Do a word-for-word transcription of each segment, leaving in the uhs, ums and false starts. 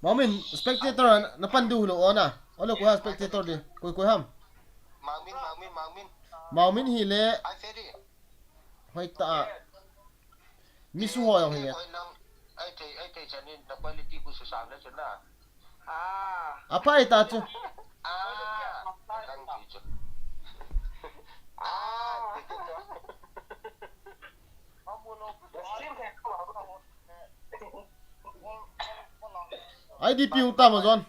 Mamin, spectator na pan du lo ona. Ole ko ha spectator di. Koi koi ham. Mamin, Mamin, Mamin. Mamin hi le. Ai feri. Hoi ta. Misu ho yong hi le. Ai te, ai te chanin na quality ku su sa le chun na. Ah. Apa ita chu? Ah. Kang ti chu. Ah. I D P u ta ma zon.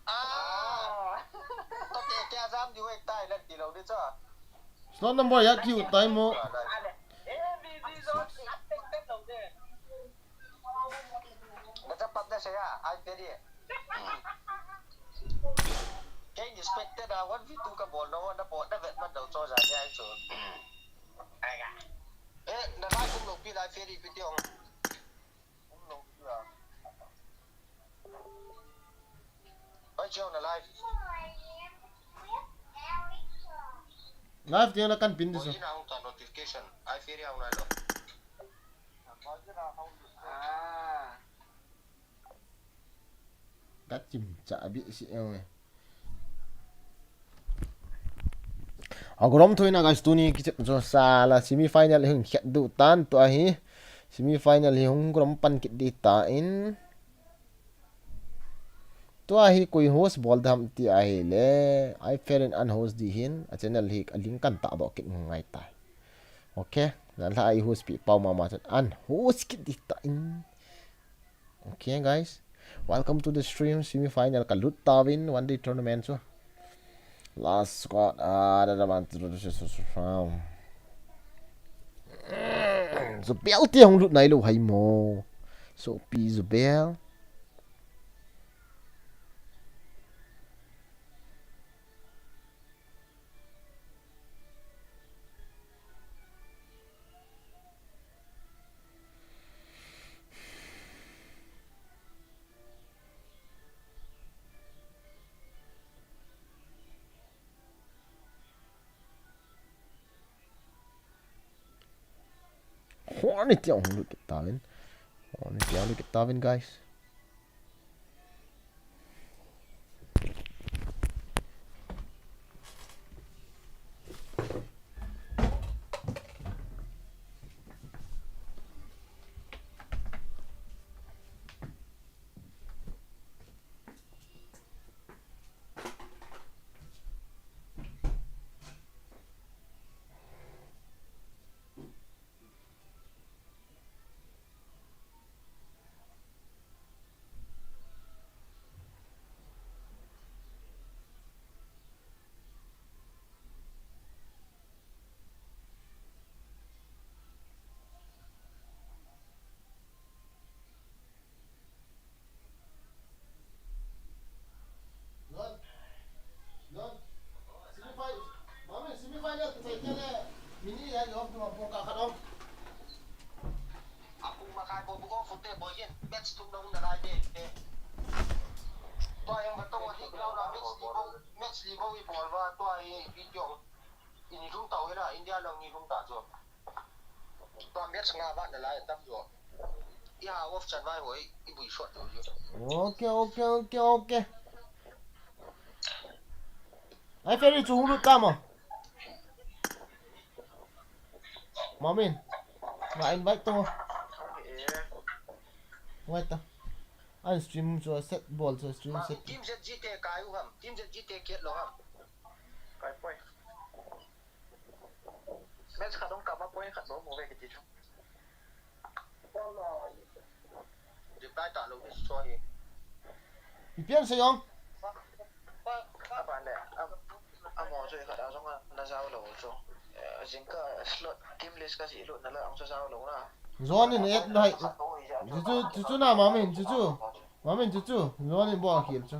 Ah. Slot number ya ki u tai mo. Na chapang na siya, ai peri. Kei inspector na one v two ka bol na, na bol na vet man dau cho ja ni ai chu. Eh, na lai kum lo pi lai feri pi tiong. Kum lo pi a. Oi, chiong na live. Live dia na kan pin di so. Oi, na hung ta notification. Ai feri hung na lo. Ah. Ka chim cha a bit si eng e. A gorom thoina guys, tuni kichep jo sala semi final hung khet du tan tua hi. Semi final hi hung gorom pan kit di ta in. Tua hi koi host bol dam ti ahi le. Ai fair in an host di hin. A channel hi a link kan ta do kit ngai ta. Okay. Nan la ai host pi pau mama chan an host kit di ta in. Okay, guys. Welcome to the stream. Semi final ka lut tavin one day tournament chu. Last squad. Ah, da da man. Zubel ti hong lut nai lo hai mo. So pi Zubel. Hornet yang lut kit tavin. Hornet yang lut kit tavin, guys. Lon, Lon, semi final, semi final, minute ya ni off tu ma pon ka khat om. Apung makai bo bu off te bo yen, match tum na um na lai de. Tua yang ba tong wa ni ground la match li bo, match li bo i bol ba tua i video. I ni lung tau ila, India lang ni lung ta jo. Tua match nga ba na lai tam jo. I ha off chan vai hoi, i bui shot jo jo. Okay, okay, okay, okay. Ai feri chu hulu tamo. Mamin. Nga invite to. Wait ta. An stream chu set bol chu stream set. Team Z G T kai u ham. Team Z G T kiat lo ham. Kai poi. Match khat dong kama point khat dong mo ve kiti chu. Reply ta lo ni so hi. Ipian se yong. Aban le. Amo chu khat a jong na jao lo chu. Jing ka slot team list ka si lo na la ang chu jao lo na. Zone in et lai. Chu chu chu chu na Mamin chu chu. Mamin chu chu. Zone in bol khel chu.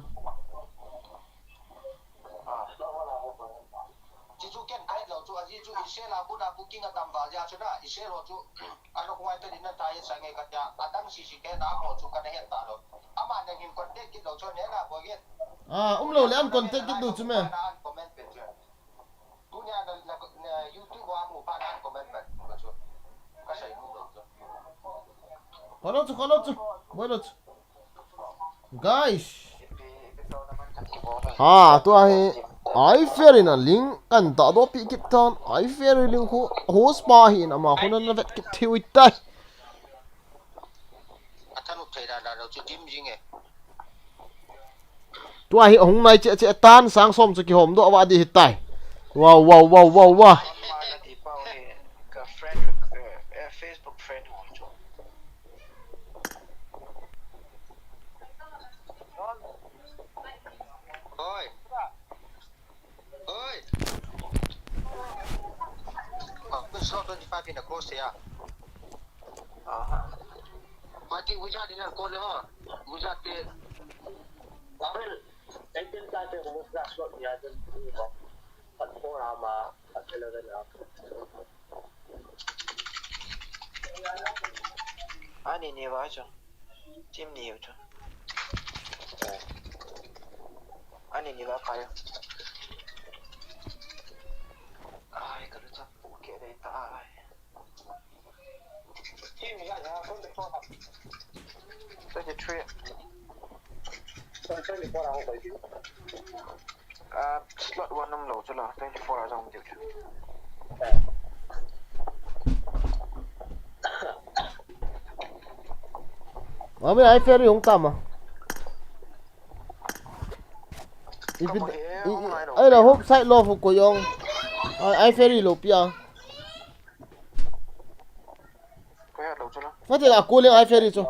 Chuchu ken kai lo chu, aji chu Israel a buna booking a tam val ja chu na, Israel ho chu, ano kung ai te din na ta ye sa nge ka tia, adang sisi te na mo chu ka na het ta lo. Ama Ah, umlou le an contact kit diu chu me. Tunia na, na, na YouTube a mu pa na comment pen ko chu. Ka sai mu ko chu. Kholo chu, kholo chu. Boi lo chu. Guys. Ha, tua hi. Ai Ferry na link kan ta do pi kit tan. Ai Ferry link khu host pa hi na ma khu na na vet kit thiu tai. A thanu thei da da lo chu dim jing e. Tua hi hung nai che che tan sang som chu kihom do wa di hi tai. Wow, wow, wow, wow, wow. Ka friend, eh, eh, Facebook friend ho chu. Oi. Oi. Ah, slot twenty-five in the close ya. Aha. Mati, Gujarat in the call ho. Gujarat ke. Well, eighteen ta ke mo slot ya, then, but four ama, but eleven ama. Ani ni va chu. Team ni chu. Ani ni va kayo. Ai, ka lu cha pu ke dei ta ai. Team ni ga ya, twenty-four. Twenty-three. Twenty-four ang ko. Ah, slot one um lo chu la, twenty-four a jong diu chu. Mami, ai Ferry hung tam a. Ipi, i, i, ai la hop side lo fu ko yong. Ai, ai Ferry lo pia. Ko ya lo chu la. Fati la ko le ai Ferry chu.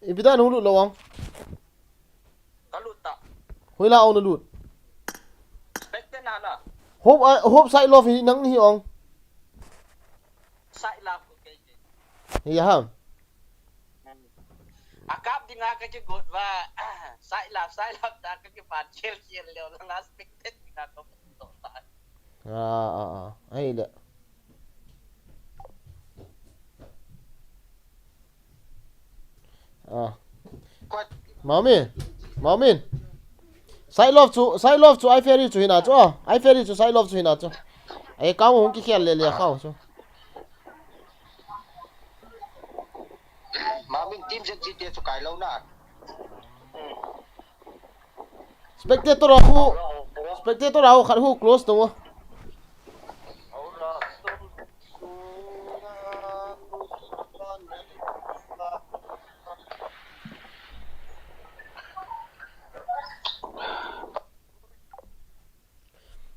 Ipi dan hung lut lo ang. Ka lut ta. Hoila ong na lut. Spectre na la. Hop, ah, hop side lo hi nang hi ong. Side lo ko ke. Hi ham. A kap dinga ka kigot va, side lap, side lap ta ka kipan khel khel leo la, nga spectate dinga ka to ta. Ah, ah, ah. Ai le. Ah. Maumin. Maumin. Side love chu, side love chu, ai Ferry chu hina chu. Ah, ai Ferry chu, side love chu hina chu. Ai kau hung kikhel le le kau chu. Maumin team Z G T chu kai lou na. Spectator a hu, spectator a hu khat hu close to.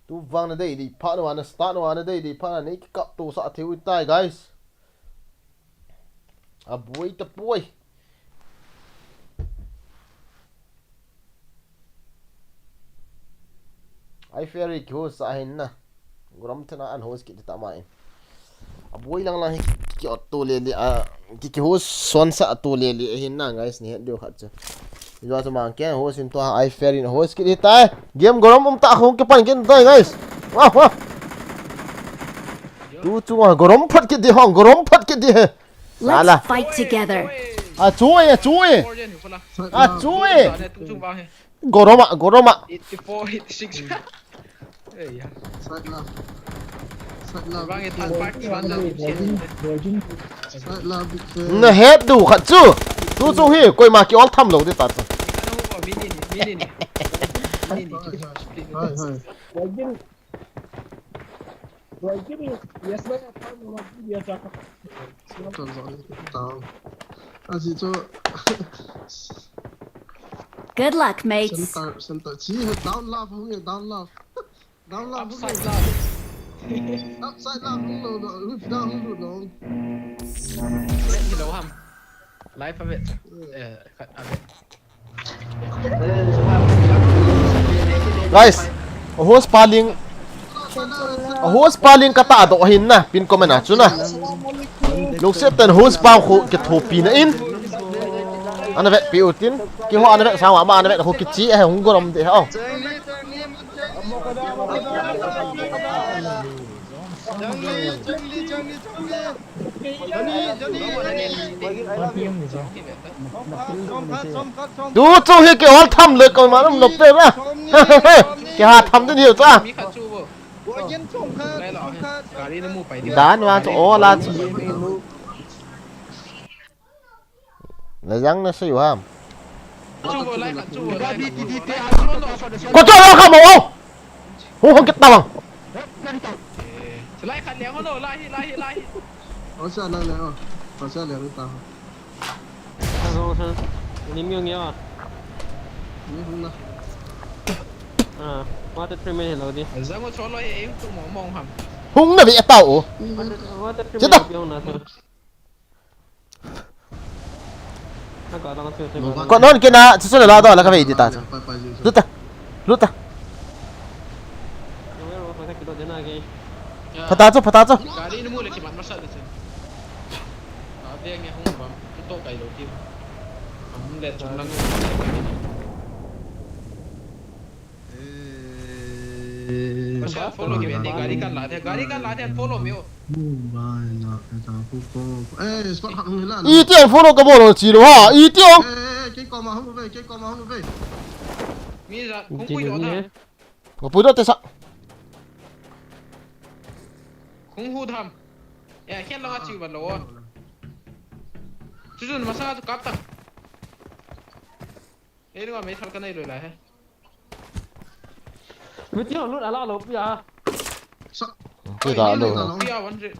Tu vang na dei dei pha na, na start na, na dei dei pha na, nei kikap to sa thei u tai, guys. A buai ta buai. Ai Ferry kihost sa hin na. Gorom thena an host kit ta mai. A buai lang lang hi ki, ki, to le le a, ki, kihost son sa to le le hin na, guys, ni het diu khat chu. Jua chu mang ke host in to ai Ferry in host kit ta. Game gorom um ta hung ke pan kin ta, guys. Wah, wah. Tu chu wa gorom phat kit di hong, gorom phat kit di he. Let's fight together. A chu e, a chu e. A chu e. Goroma, goroma. Eighty-four, eighty-six. Hey, ya. Side love. Side love. Bang itu part one love. Side love. Na het du khat chu. Tu chu hi koima ki ol tham lo de ta chu. Ano ko mini ni, mini ni. Mini ni. Hai, hai. Yes, bhai, yes, bhai. Turn on, turn on. Asi chu. Good luck, mates. Center, center. Chi, down love, hung e, down love. Down love, hung e. Upside love. Upside love, hung lo, lo. Hung down, hung lo, lo. Hello, ham. Live a bit. Eh, a bit. Guys, a host pa link, a host pa link ka ta do hin na, pin comment a chu na. Lungset ten host pa khu kithopi na in. Ana vet pi utin. Kiho ana vet sang ama ana vet ho kichi e hung gorom de ho. Tu chu hi kihol tham le ko ma um lop te na. Kiha tham din hiu cha. Dan wa chu ola chu. La jang na sei u ham. Ko chu lo kha mo. Hu hu kit tawang. Lai khat leng ho lo, lai hi, lai hi, lai hi. Asa lang le o. Asa le ta. Hello, hello. Ni mi ngi a. Ni hung na. Ah, water treatment hello di. Zango cholo e, em tu mo mo ham. Hung na bi atau o. Water, water treatment hello na. Ko non kina, chuchu la do la ka vei di ta chu. Luta. Luta. Pata chu, pata chu. Gari ni mu le kimat masa le chu. Ade nge hung bam. Tu to kai lo ti. Hung le chung lang. Follow me, gari kan la the, gari kan la the, follow me. Iti ang follow ka bol chi lo ha, iti ang. Kei koma hung ve, kei koma hung ve. Mi ra, kung pui lo na. Ko pui lo te sa. Kung hu tham. Ya, khen lo nga chi ba lo. Chu chu masa tu kap ta. Ei, nunga mei thal ka nei loi lai he. Video lut ala lo pia. Sa. Ti da lo. Pia one hundred.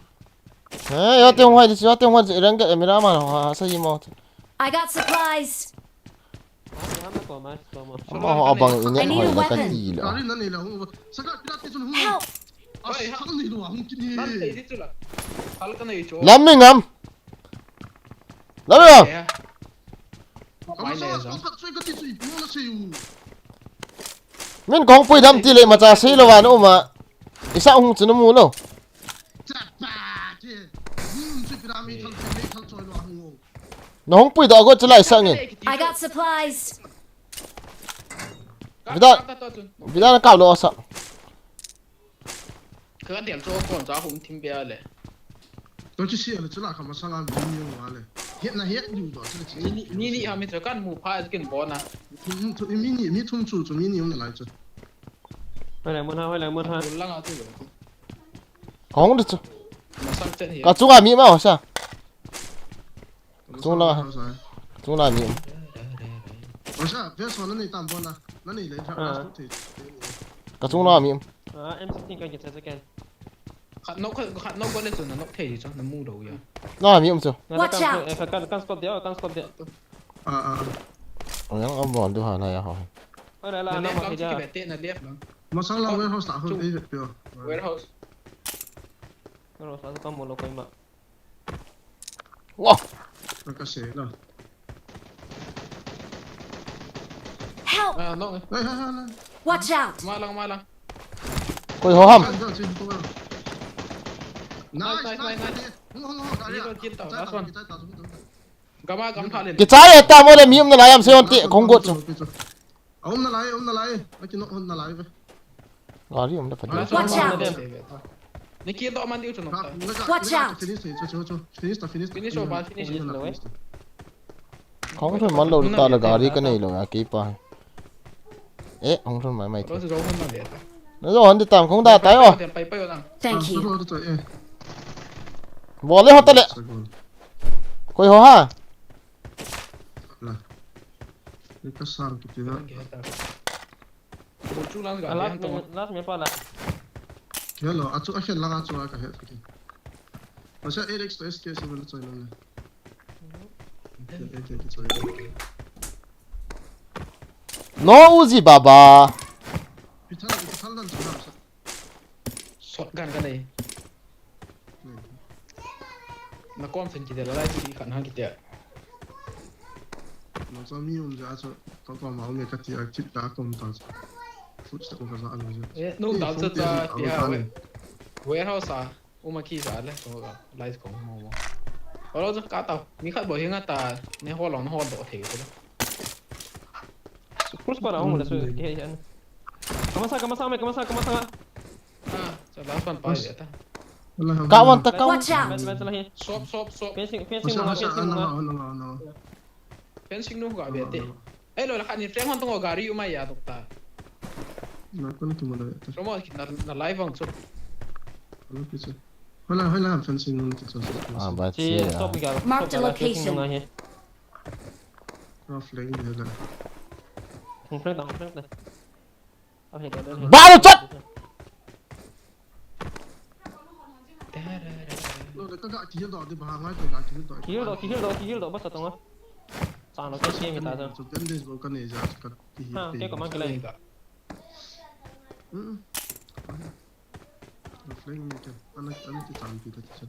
Eh, yo te hung hai, yo te hung hai, rang ke mira ma ha sa yi mo. I got supplies. Ama ho abang ine ho la ka ti lo. Kari na nei la hung. Sa ka pira ti chun hung. Help. Asa ka nei lo hung kini. Lam mi ngam. Lam mi ngam. Min kong pui dam ti le ma cha sei lo va no ma. Isa hung chu no mu lo. Na hung pui da go chu lai sa ngin. I got supplies. Vida, vida na kap lo sa. Ka kan dial chu kon cha hum thim bia le. To chu si le chu la ka ma sa la ni ni wa le. Hiat na hiat du do chu le chi. Ni ni, ni ni ha mi chu kan mu pha kin bo na. Thum chu mi ni, mi thum chu chu mi ni um na lai chu. Hoi le mun ha, hoi le mun ha. Ul lang a chu. Kong de chu. Ma sang chen hi. Ka chu ga mi ma sa. Chung la. Chung la mi um. Asa, ve so na nei tam bo na. Na nei le. Ka chung la mi um. Ah, M sixteen ka kit sa second. Khat nok, khat nok ko le chu na nok thei chu na mu lo ya. Na mi um chu. Watch out. Kan, kan scope dia, kan scope dia. Ah, ah. Ong yang am bon du ha na ya ho. Oi la la, na left lang chu ki bete na left lang. Ma sang la warehouse ta ho ei vet pio. Warehouse. Warehouse ta mo lo ko ma. Wow. Ka se la. Help! Ah, no. Hey, hey, hey, hey. Watch out! Ma lang, ma lang. Koi ho ham. Nice, nice, nice. Hung, hung, hung. Kill ta, last one. Gama, gam tha le. Kichai ta mo le mi um na lai am se on ti kong go chu. Aum na lai, aum na lai. Aki no hon na lai ve. Gari um da pa. Watch out. Ni ki to man diu chu no. Watch out. Finish ni chu chu chu. Finish ta finish. Finish over, finish. Kong thun man lo ta la gari ka nei lo ya ki pa. Eh, kong thun mai mai. Lo se zo hon na le ta. Na zo hon di tam kong da tai o. Pai pai o na. Thank you. Bol le ho ta le. Koi ho ha. La. Ni ka sang ki ti ha. Bo chu lang ga last me, last me pa la. Hello, achu a khen lang achu a ka het ki. Masa Alex to S K si man choi lang. Ke ke ke choi. No Uzi baba. Pithal pithal dan chu na sa. Shotgun ka nei. Na kom sen kiti la lai si khan ha kiti. Ma sa mi um ja so to ko ma um ka ti a kit ka kom ta. Food sa ko ka sa alo ja. Eh, no, ta sa ta ti ha we. Warehouse a. Uma ki sa le ko ka. Lai ko mo mo. Kalo jo ka tao. Mi khat bou hinga ta. Ne hol long hol do thei ko. Cruise para hung le su ke he an. Kamasa, kamasa me, kamasa, kamasa. Ah, so last one pa ya ta. Ka wan ta ka. Watch out! Ven, ven, ven, ven, ven. Sop, sop, sop. Fencing, fencing. Masa, masa, fencing ano, ano, ano. Fencing nu ga be te. Eh, lo la khat ni friend hon tong gari umai ya tok ta. Na kon tu mo la ta. Promo ki na, na live ang chu. Ano ki chu. Hola, hola, fencing nu ki chu. Ah, ba chi. Stop ga. Mark the location. Rough lane de la. Hung flank da, hung flank da. Baru chat. Lo, ka ga kill do, di ba ngai ka ga kill do. Kill do, kill do, kill do, bas atong. Sa no ka kill mi ta sa. So ten days bo ka ne ja ka ki. Ha, ke ko man kila. Hmm. Flank ni ke. Ana, ana ki tan pi ta ti sa.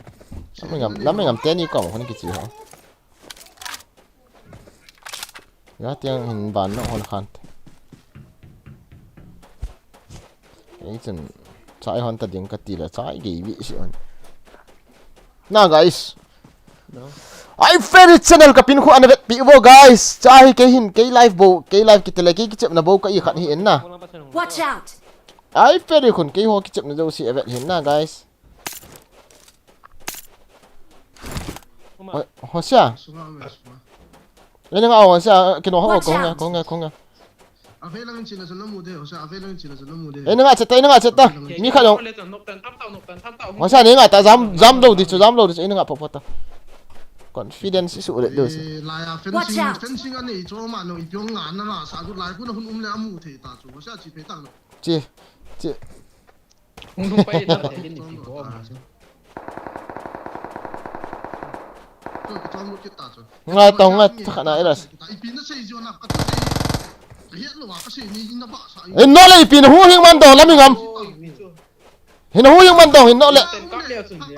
Lam ngam, lam ngam teni ko mo ni ki chi ha. Ga tiang hin ban no hon khan. Ei chun chai hon ta ding ka ti la chai gei vi si on. Na guys. No. Ai Ferry channel ka pin khu ana vet pi vo guys. Cha hi kei hin kei live bo, kei live ki tele kei ki chep na bo ka i khat hi en na. Watch out! Ai Ferry khun kei ho ki chep na jo si a vet hin na guys. Ho-, Hosia. Sunga me, sunga. Ina nga Hosia, kino ho, watch out. Ko nga, ko nga, ko nga. Ave lang chila sa namu de, Hosia, ave lang chila sa namu de. Ina nga cheta, ina nga cheta. Mi kha dong. Hosia, ni nga ta jam, jam do di chu, jam do di chu, ina nga pho pho ta. Confidence isu le do si. Eh, la ya fencing, watch out. Fencing ani cho ma no ipiong nga na ma sa gu lai ku na hun um le amu thei ta chu. Hosia chi pe ta no. Chi, chi. Hung lhung pai ta te din ni ti ko ma chu. Ngai tong ngai ta khana elas. Ipi na sei jo na ka sei. Ka hiat lo wa ka sei ni na ba sa. Eh, no le ipi na hu hing man do la mi ngam. Oi, mi chu. Hin hu hing man do hin no le. Ten kap le chun je.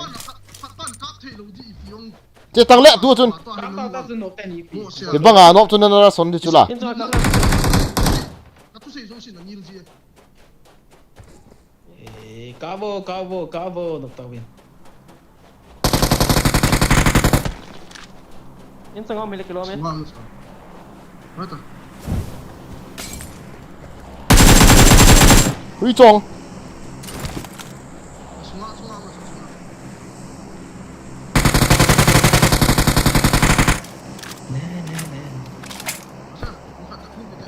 Pan kap thei lo di ipi ong. Che tang le tu chun. Kap ta ta chun no ten ipi. Ke banga no chun na na son di chu la. Kin cha kap le. Ka tu sei jo sin na nil ji. Eh, kavo, kavo, kavo, Doctor Win. In sanga mile kilo me. Sunga mo sa. Mata. Hui chong. Sunga, sunga mo sa, sunga. Ne, ne, ne. Sa, mo ka ta kun kita.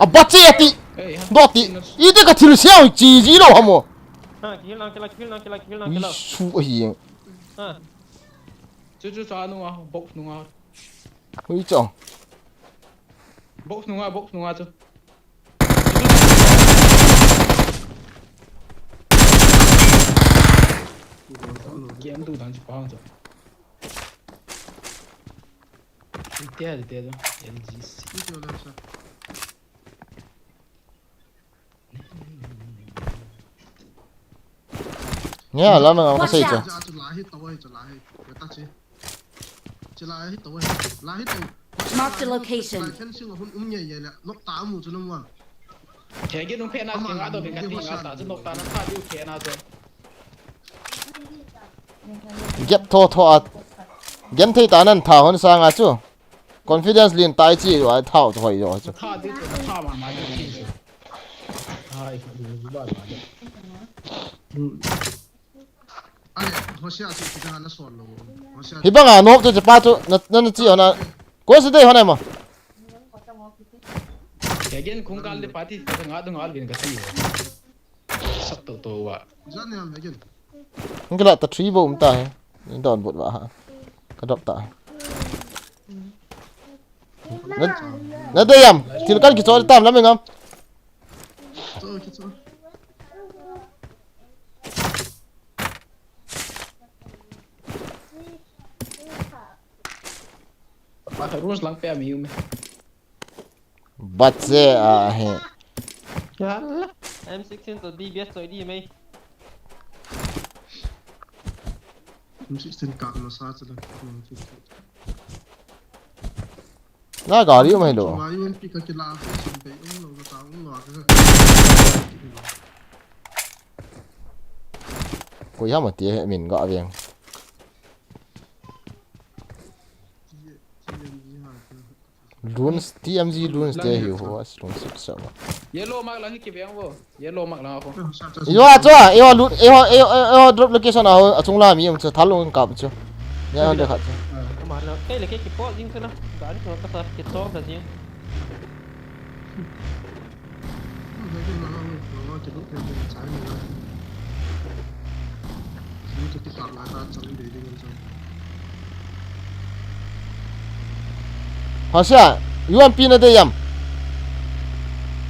Abache ati. Ei, ha. Doti. Ite ka thil siau chi ji lo hamo. Ha, kill nang, kill, kill nang, kill, kill nang, kill. Isu ahi. Ha. Chu, chu, chu, anu a, box nunga. Ui, chong. Box nunga, box nunga chu. Game tu dan chu pa chu. Tia, tia, L G C. Nia, la nang ka sei chu. Watch out! Chu la hi to ai, chu la hi. Ka ta chi. Chu la hi to ai. La hi to. Mark the location. Fencing hun um nge ye le. Nok ta mu chu nang wa. Ke ge nung phe na ke nga do be ka ti nga ta chu nok ta na ta diu ke na chu. Gap tho tho a. Gap thei ta nan tha hon sa nga chu. Confidence lien tai chi, ai thao chu hoi jo chu. Tha di chu, tha ma ma di chi chu. Ai, du ba ba di. Hmm. Ai, Hosia chu kita na sol lo. Hosia. Hi banga nok chu pa chu, na, na, na chi hona. Ko si dei hona mo. Ke gen khung kal de party, ka nga du ngal bin ka ti. Sap to to wa. Jan ne am again. Ngila ta three bo um ta he. Ni don bot wa ha. Ka drop ta. Na, na de yam. Thil kan ki chol tam lam ngam. Chol ki chol. Pa ka rules lang pe mi um. Bache ahi. Yalla. M sixteen to D B S to D M A. M sixteen ka na sa chala. Na gari um hilo. Koi ham ati he min ga veng. Drones, T M G drones te hi ho, a lungset sa. Yellow mark lang hi kibeng vo. Yellow mark lang ho. Yo, a cho, yo, loot, yo, yo, yo, drop location a ho, achung la mi um chu, thal lung kap chu. Ya, de khat chu. Ama la, kei le kei kipot jing chu na. Gari chu ka sa, kichom sa jing. Hasia, U M P na dei am?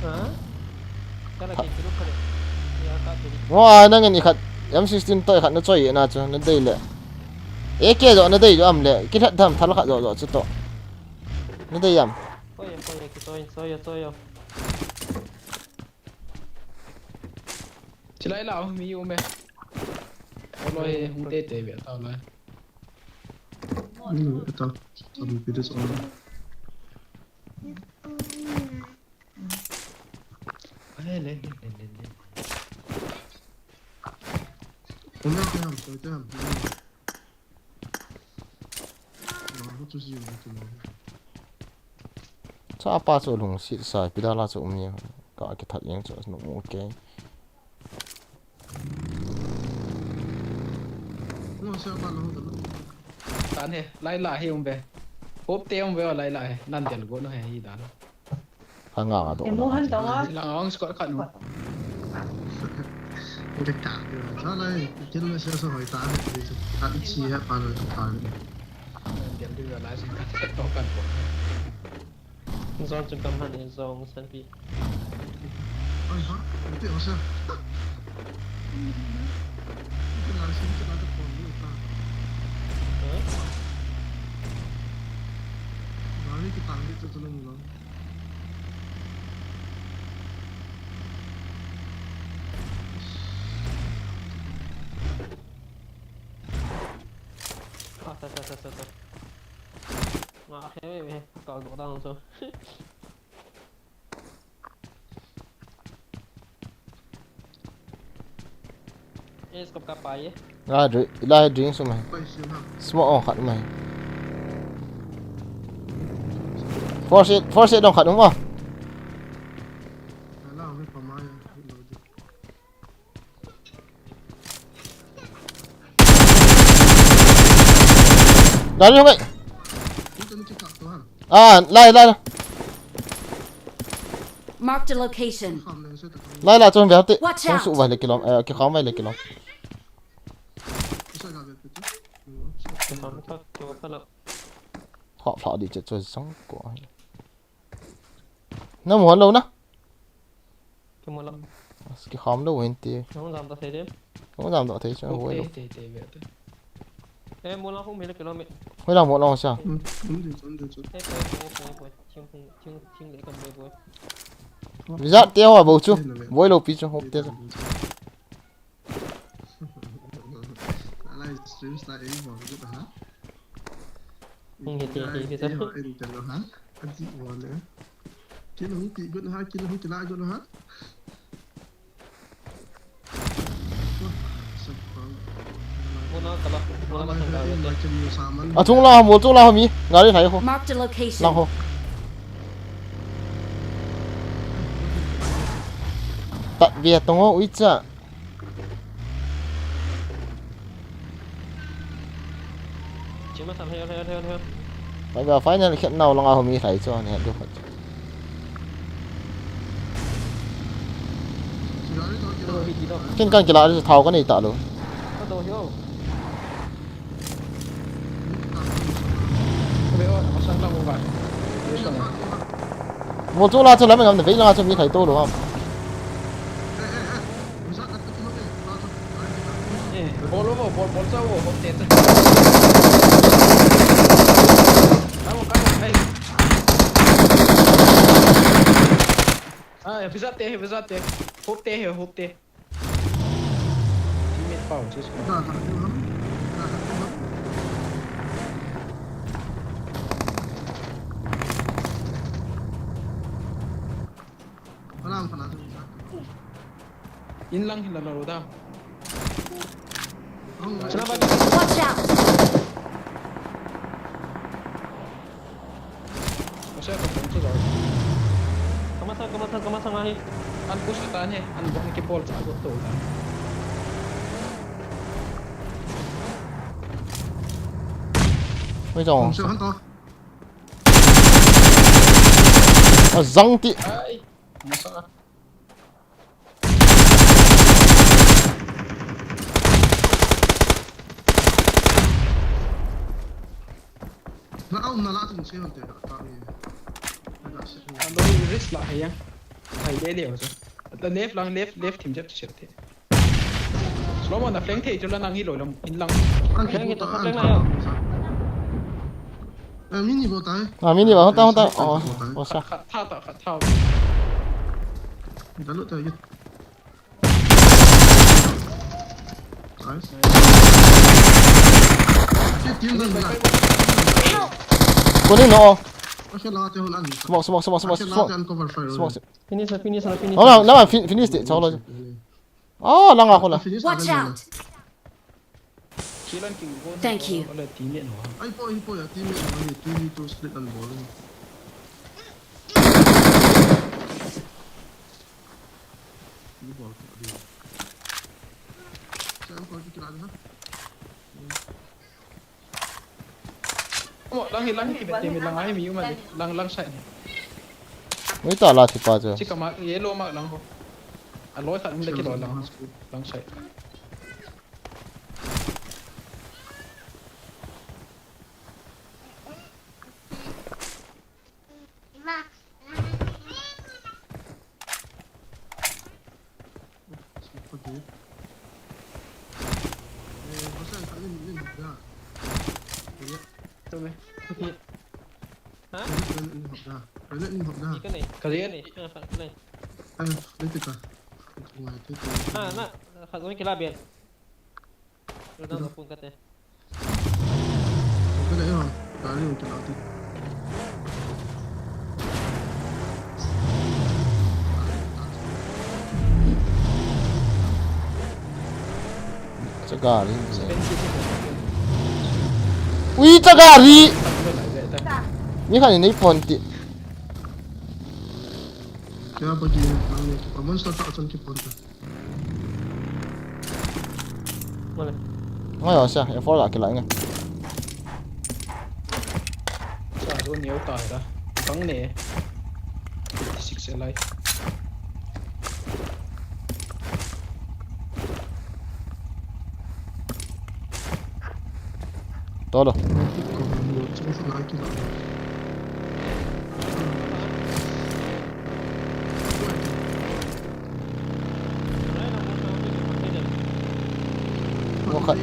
Ha? Kala ki group kale. Ya ka teri. Ngo a nangin ikhat M sixteen to ikhat na choi na chu na dei le. A K jo na dei jo am le. Kithat tham thal khat jo jo chu to. Na dei am? Koi koi ki choi choi choi. Chilai la mi u me. Oloi hung te te ve ta lai. Inu, eta. Sabi pides on. Ale, le, le, le, le, le. Ome te ham, te ham. Cha pa chu lungset sa, pidala chu um ni. Ka kithat jeng chu, nu, okay. Tan he, lai la he um ve. Hop te um ve, lai la he. Nan del go no he, hi dan. Hanga nga do. Emu han dong a. Lang ang squad khat nu. Ka ka. Sa lai, kin ma sa sa hoi ta he. Ka chi he pa lo ta. Nan del du lai sa ka to kan ko. Zong chu kam han e, zong san pi. Oi ha, pi o sa. Pi la sin chu la ta kon ni ta. Huh? Gari ki tang ni chu chu lung lo. Ah, ta, ta, ta, ta, ta. Nga khe ve ve, ka go dang chu. Eh, scope ka pa ye. Nga dri-, ila dring sum hai. Smoke on khat mai. Force it, force it dong khat um a. Gari hung ai. Ah, lai, lai, lai. Marked a location. Lai, lai, chun ve te. Watch out. Su vai le kilom, eh, ki kham vai le kilom. Hop, hop, di che, chu sang ko. Na mu lou na. Ki mu lou. As ki kham lou hin ti. Nang jam ta thei dem. Nang jam ta thei chu. Hop, hoi lou. Te, te, te, ve te. Eh, mu lang hung mi le kilom. Hoi lang mu lang sa. Hmm, hmm, hmm, hmm, hmm. Eh, poi, poi, poi, poi. Thing, thing, thing, thing le kan poi, poi. Visa te ho bou chu. Voi lou pi chu hop te. Ala stream start ei bol good ha. Hung hi ti hi ti sa. Ei bol ei telo ha. Aji bol le. Kin hung ti good ha, kin hung ti la good ha. Mona kala, mona masang ka. Achung la, mol chung la mi. Gari lai ho. Marked a location. Lang ho. Tat ve tong ho, ui cha. Chima sa, heo, heo, heo, heo. Mai ba final khet nau langa ho mi thai chu, ne du khat. Kin kan kila chu thau ka nei ta lo. Ka do heo. Ka ve o, ka sang la mo ba. Mo chu la chu lam ngam ne ve langa chu mi thai to lo ham. Eh, bol, bol, bol, bol, sa, bol, bol, te, te. Kamo, kamo, ai. Ah, ya, visa te, visa te. Hop te, hop te. Teammate pau, sis. In lang hin la lo da. Watch out! Sir, ka phone chu jao. Kamasang, kamasang, kamasang ahi. An push atan he, an bol kibol cha got to ta. Oi, jong. Phone chu han to. Ajang ti. Ai, masa. Na au na la chung se hon te ka ta ni. Na da se. Alo risk la hai ya. Hai le le ho. Ta left lang, left, left thim jep se te. Slow mo na flank thei chu la nang hi loi lam in lang. Flank hi ta flank na yo. Ah, mini bo tai. Ah, mini bo, hon ta, hon ta. Oh, oh, sa. Khat tha ta, khat tha. Da lo ta yo. Nice. Team dan la. Kuni no. Ashe la te hon an. Smoke, smoke, smoke, smoke, smoke. Cover fire. Smoke. Finish na, finish na, finish. Oh, na, na, fin-, finish te, chalo. Oh, langa kola. Watch out! Thank you. Ai po, ai po ya, team ya, ai, team to split and ball. Ni ball ko dia. Siya ang ko kikilala ha? Mo, lang hi, lang hi, kibet, kibet, lang hi, mi uman, lang, lang side. Ui, ta la thi pa chu. Chika ma, yellow ma lang ho. A loi khat um le kilo lang. Lang side. Tome. Ha? Ika nei. Kali. Ika nei. Ah, khat umi kila bian. Lo dang lo pun kate. Kali yo, kali yo, kila ti. Cha gari. Ui, cha gari. Mi khat in nei phone ti. Kya bagi, nang ni, common sa ta chan ki phone ta. Mole. Ngai asa, F four la kila inga. Sa do neo ta da. Bang ne. Six lai. Tolo. Mo khat.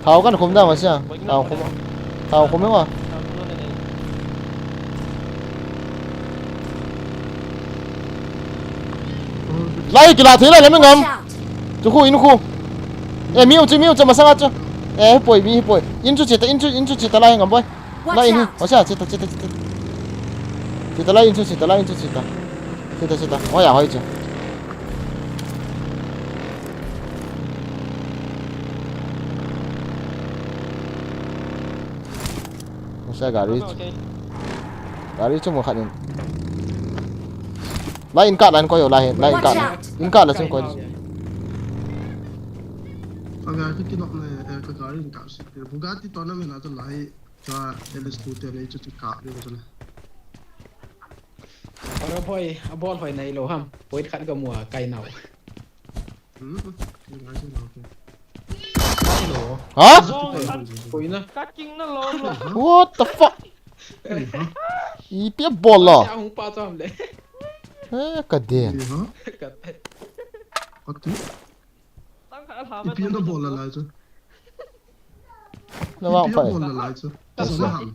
Thao kan khum da ma sia. Thao khum. Thao khum ma. Lai kila thei lai lam ngam. Chu khu in khu. E, mi u chu, mi u chu masanga chu. E, hipoi, mi hipoi. In chu chita, in chu, in chu chita lai ngam boi. Lai in hi. Hosia, chita, chita, chita. Chita lai in chu, chita lai in chu, chita. Chita, chita. Hoya, hoi chu. Hosia gari. Gari chu mo khat in. Lai in ka, lai in koi, lai in, lai in ka. In ka la chun koi. Ka gari ki nok na, eh, ka gari in ka si. Bugatti tournament a to lai, ka L S two te nei chu ti ka, ni chu na. Para boy, a ball hoi nai lo ham. Point khat ga mua kai nau. Hmm? Ni ngai chu na. Nai lo. Ha? Point na. Ka king na lo lo. What the fuck? Ipi a ball la? Sia hung pa cham le. Eh, ka den. Ka te. Ka tu. Ipi na ball la lai chu. Na vang pai. Ipi ball la lai chu. Ka sa ma ham.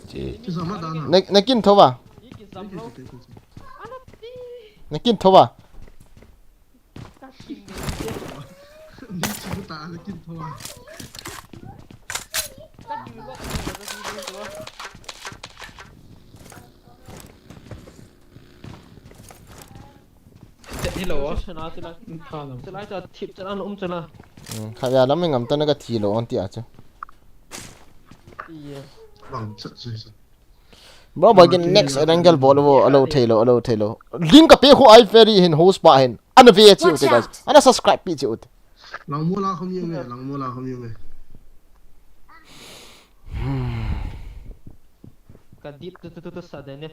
Che. Che sa ma dan ha. Na, na kin tho ba? Na kin tho ba? Ni chi ta na kin tho ba? Hello. Chana chila. Hello. Chila cha thip chana um chana. Hmm, kha ya lam ngam ta na ka thi lo on ti a chu. Iya. Bang chat sui sa. Bro, ba gin next angle bol wo, alo thei lo, alo thei lo. Link ka pe khu ai very hin host pa hin. Ana ve chi u te guys. Ana subscribe pi chi u te. Lang mo la khom yum e, lang mo la khom yum e. Ka dip tu tu tu tu sa de ne.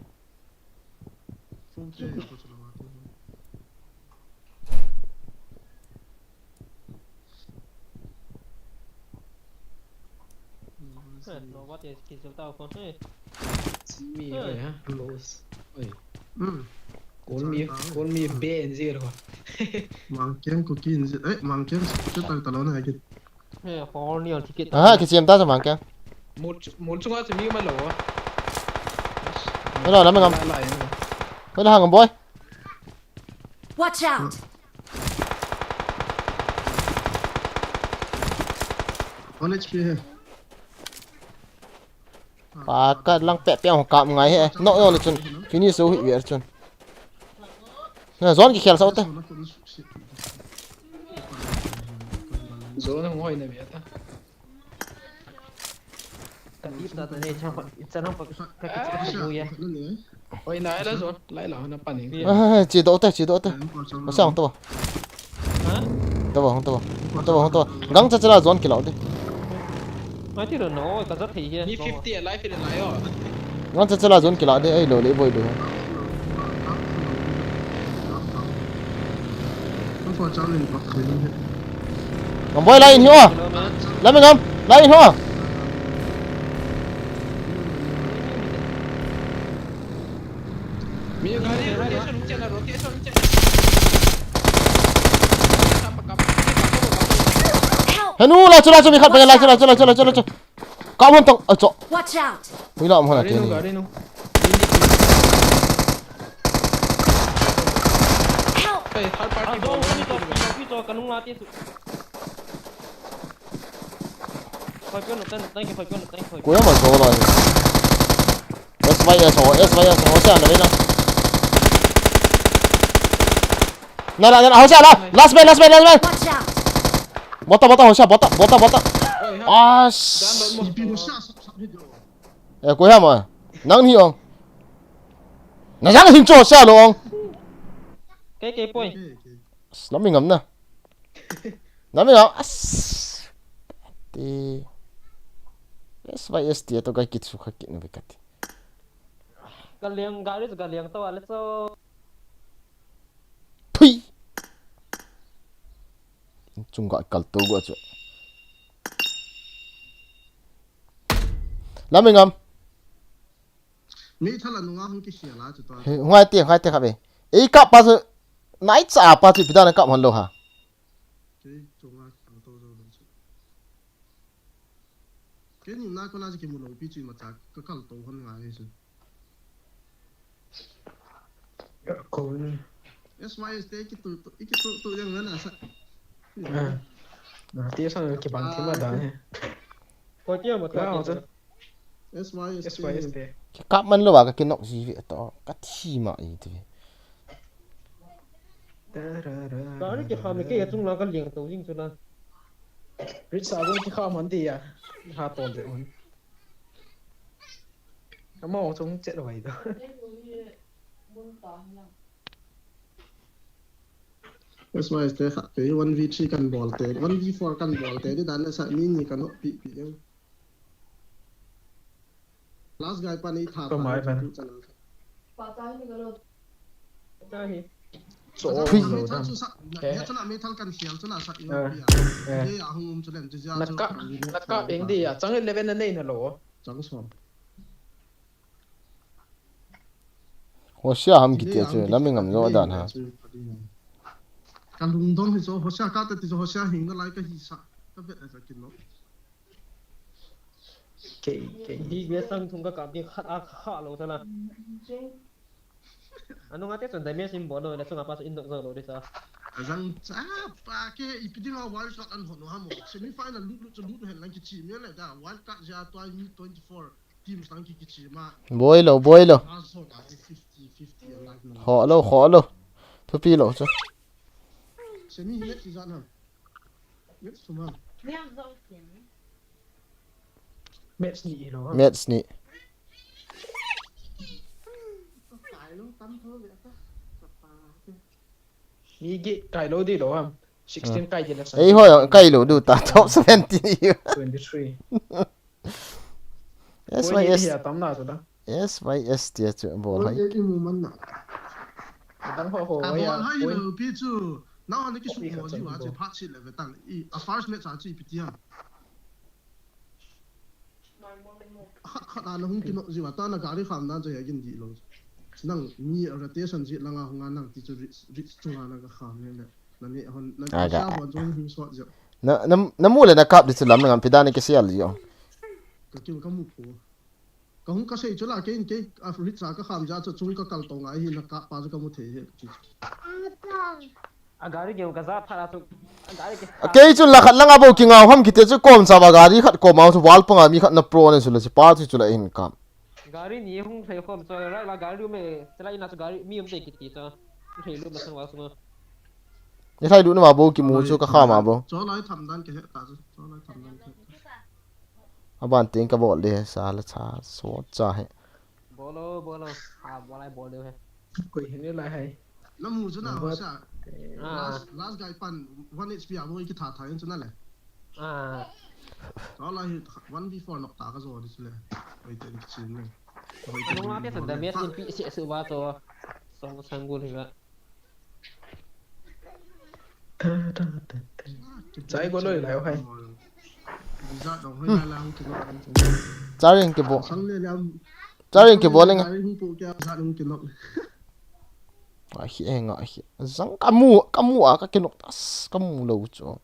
Eh, no, what is kisil tao kon, eh? Si mi, eh, ha? Los. Oi. Hmm. Call me, call me Ben zero. Mangkeng ko kin zero. Eh, mangkeng se ta ta lo na ki. Eh, hall ni on ticket. Aha, kisiam ta sa mangkeng. Mol, mol chunga chu mi ma lo. Hello, lam ngam. Hello, hang boy. Watch out! One H P hai. Pa ka lang pe pe hong kap ngai he. No, no, le chun. Finish so hi ver chun. Na zone ki khel sa u te. Zone hong hoi na ve ta. Ka tip ta ta ne, chang pa, chang pa, ka ki chang pa ya. Oi, na la zone, lai la na pa ni. Ah, chi do te, chi do te. Masang to. Ha? To ba, to ba. To ba, to ba. Gang cha cha la zone ki lau de. Mai ti ro no, ka za thei hi. Ni fifty alive in lai o. Ngan cha cha la zone ki la de, ai lo le boy lo. Ngam boy, lai in hi o. Lam ngam, lai in hi o. Mi gari rotation, rotation, rotation. Help! Henu, la chu, la chu, mi khat pa, la chu, la chu, la chu, la chu, la chu. Ka mon tong, a cho. Watch out! Hui la, mo na. Gari nu, gari nu. Help! Hey, third party. Ah, zone, zone, zone, zone, zone, kanung ati tu. Khoi pon, tan, tan, khoi pon, tan, khoi. Ko ya ma zo la. S Y S ho, S Y S ho, sa na le na. Na, na, na, ho sa la. Last man, last man, last man. Watch out! Bota, bota, ho sa, bota, bota, bota. Oi, ha. Ah, s- Download mo. Eh, ko ya ma. Nang ni ong. Na yang hin cho sa lo ong. Kei, kei poi. Lam mi ngam na. Lam mi ngam. As. Ti. S Y S T to kai kit su kha kit na be kat. Ka liang gari ka liang to ale so. Thui. Chung ga kal to go chu. Lam mi ngam. Mi thala nunga hung ki sia la chu to. He, ngai te, ngai te kha be. Ei kap pa chu, nai cha pa chu pi dan kap hon lo ha. Kei chunga kal to zo lo chu. Kei ni na ko na ki mu lo pi chu ma cha ka kal to hon ngai chu. Ko ni. S Y S te ki tu, tu, ki tu, tu yang na sa. Ah. Na ti sa ki ban ti ma da he. Ko ti ma ka. S Y S T. S Y S T. Ki kap man lo ba ka ki nok ji ve to. Ka thi ma i ti. Gari ki kham ke ya chung la ka liang to jing chu la. Rit sa bo ki kham han ti ya. Ha ton de un. Ka mo chung chet lo ai do. S Y S T kha pe one v three kan bol te, one v four kan bol te, di dan sa mi ni kan hop pi pi. Last guy pa ni tha pa mai ni man. Chu channel. Pa ta ni ka lo. Ta hi. So, so, so, so, so, so, eh. Ya chana mi thal kan sial chana sa i. Eh, ya. Eh. Ye, a hung um chu lem chu ja chu. Na ka, na ka eng di ya. Chang eleven na nei na lo. Chang som. Hosia ham kiti chu, lam mi ngam zo dan ha. Ka lungdong hi chu, Hosia ka ta ti chu, Hosia hing na lai ka hi sa. Ka vet a ka kin lo. Kei, kei. Di be sang thung ka kap di khat a kha lo ta la. Anu nga te chun damage in bol lo, la chunga pa chu in dok zo lo de sa. Azang cha pa ke ipi dinga wild shot an hon ha mo. Semi final lut lut chu lut hen lang ki chi mi le da. Wild card ja twenty twenty-four teams lang ki ki chi ma. Boi lo, boi lo. Last zone a fifty fifty alive na. Ho lo, ho lo. Thupi lo chu. Semi hi match ijat ham? Match thum ham? Match ni lo. Match ni. Kai lo tam tho ve ta. Chapa. Mi gi kai lo di lo ham. sixteen kai di la sa. Ei hoi kai lo du ta top seventeen. twenty-three. S Koi Y ni S hi atam na chu da. S Y S tia chu bol hai. Oi, imu man na. Dang ho ho A wa ya. bol hai lo pi chu. Na ni ki su mo ji wa che phat chi le ve tan. I a first match a chi pi ti ham. Khat khat a na hung kinok ji wa ta na gari kham dan chu ya gin di lo. Nang mi rotation ji langa hung a nang ti chu ri ri chu nga na ka kham ne le. Na ne hon na Aga. Sa hon chu hung sot ji. Na na na mu le na kap di chu lam na ngam pi dan ni ki sial jo. Ka kiu ka mu ko. Ka hung ka sei chu la ke in ke a ri cha ka kham ja chu chung ka kal to ngai hi na ka pa chu ka mu thei he. A gari ge ka za pha la chu. A gari ge. Kei chun la khat langa bo ki ngau ham kiti chu kom sa ba gari khat kom au chu wal panga mi khat na pro ne chu la chi pa chu chu la in kam. Gari ni hung thei khom chu rai la gari me. Chu la ina chu gari mi um te kiti chu. Thei lu ma sang wa su ma. Ni thai du na ma bo ki mu chu ka kha ma bo. Cho lai tham dan ke he ta chu. Cho lai tham dan ke. A ban ting ka bol de sa la cha so cha he. Bolo bolo. Ha bol ai bol de he. Koi hin lai hai. Na mu chu na ho sa. Ah. Last last guy pan one H P a bo ki tha tha in chu na le. Ah. Cho lai hi one v four nok ta ka zo di chu le. Oi ten ki chin le. Ano nga te sa damage in pi se su ba to. Song sang gul hi ba. Chai go loi lai hai. Charing ke bo. Charing ke bo leng. Ahi enga ahi. Zang kamu kamu a ka kinok tas kamu lo chu.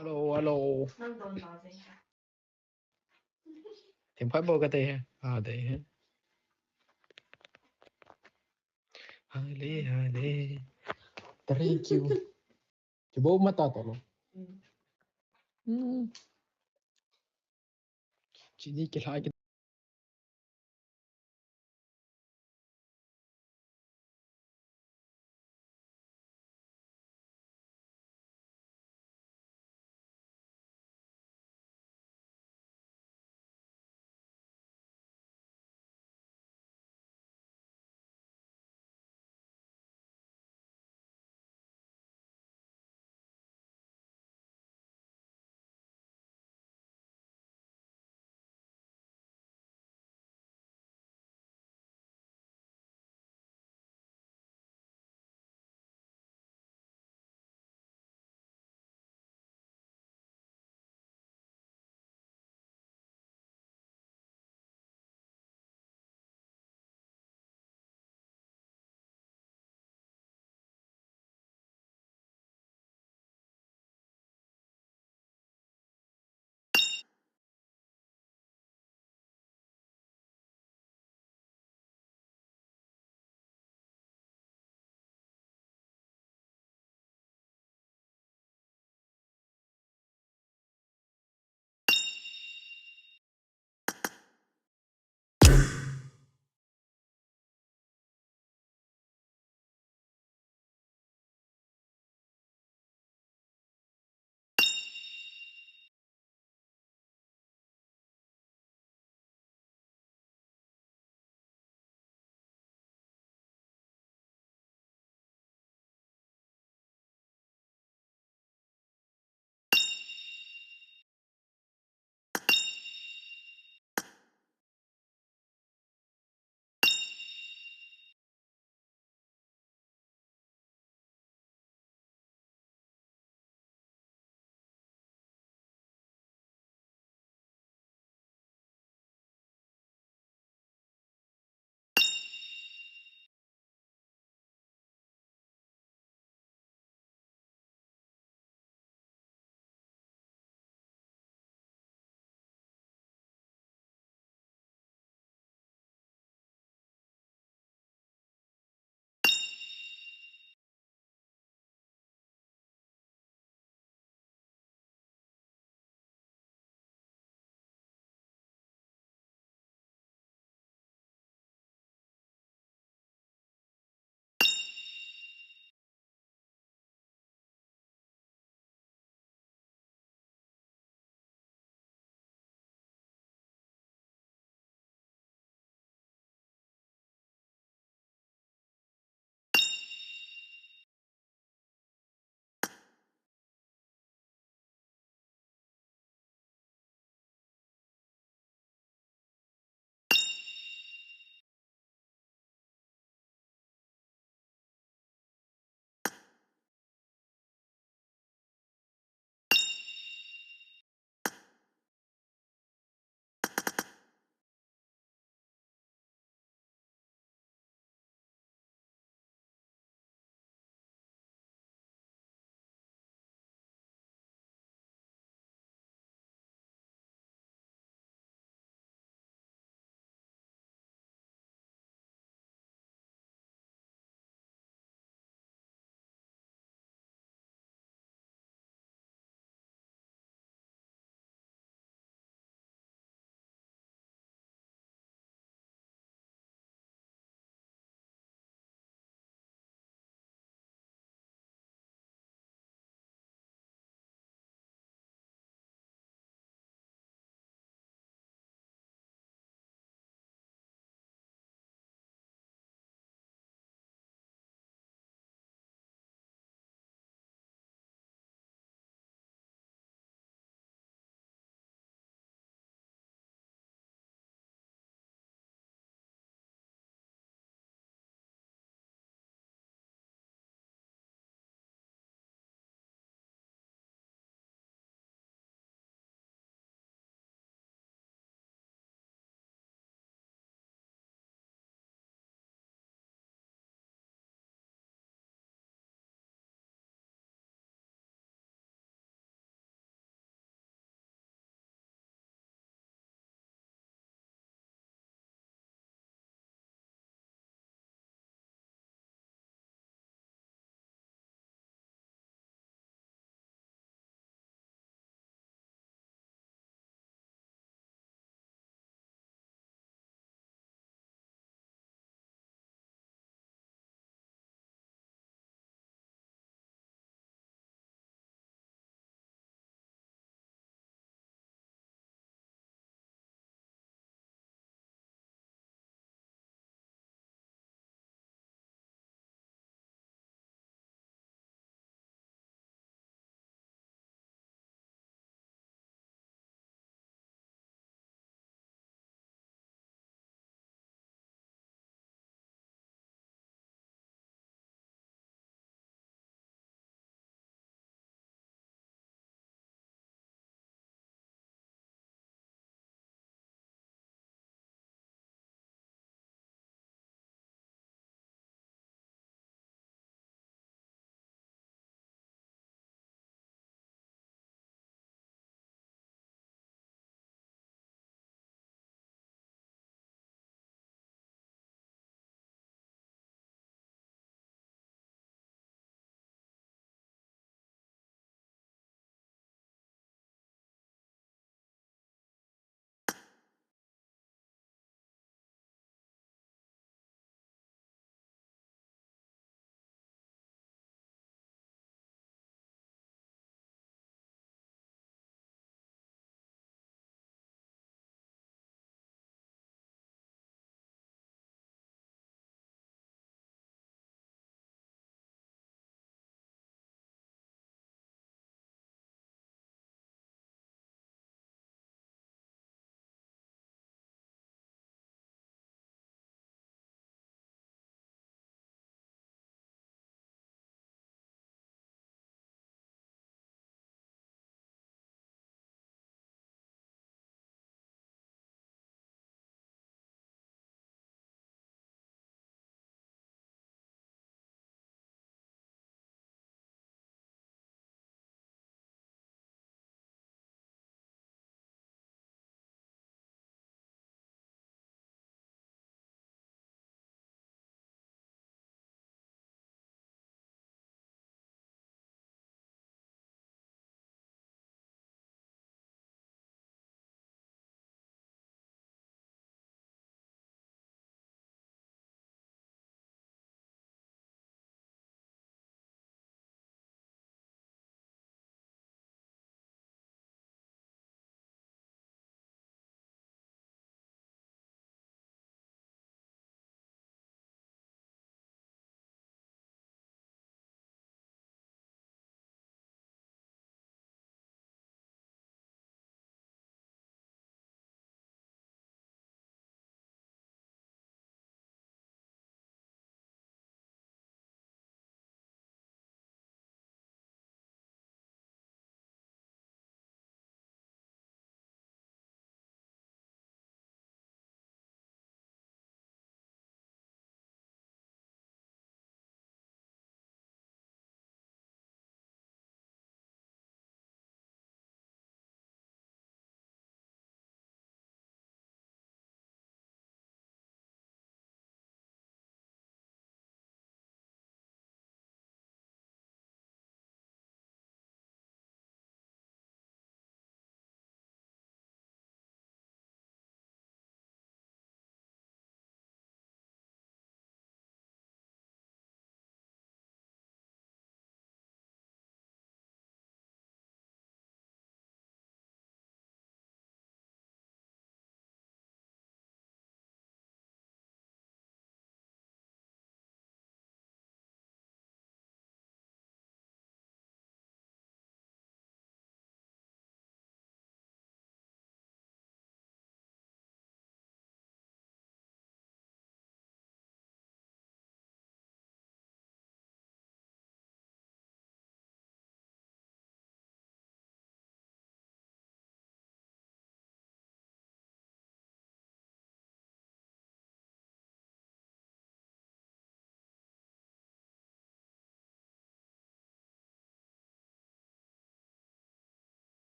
Hello, hello. Themkhat bou katei he. A, tei he. Hale, hale. Thank you. Chu bou mata to lo. Hmm. Chini kilha ki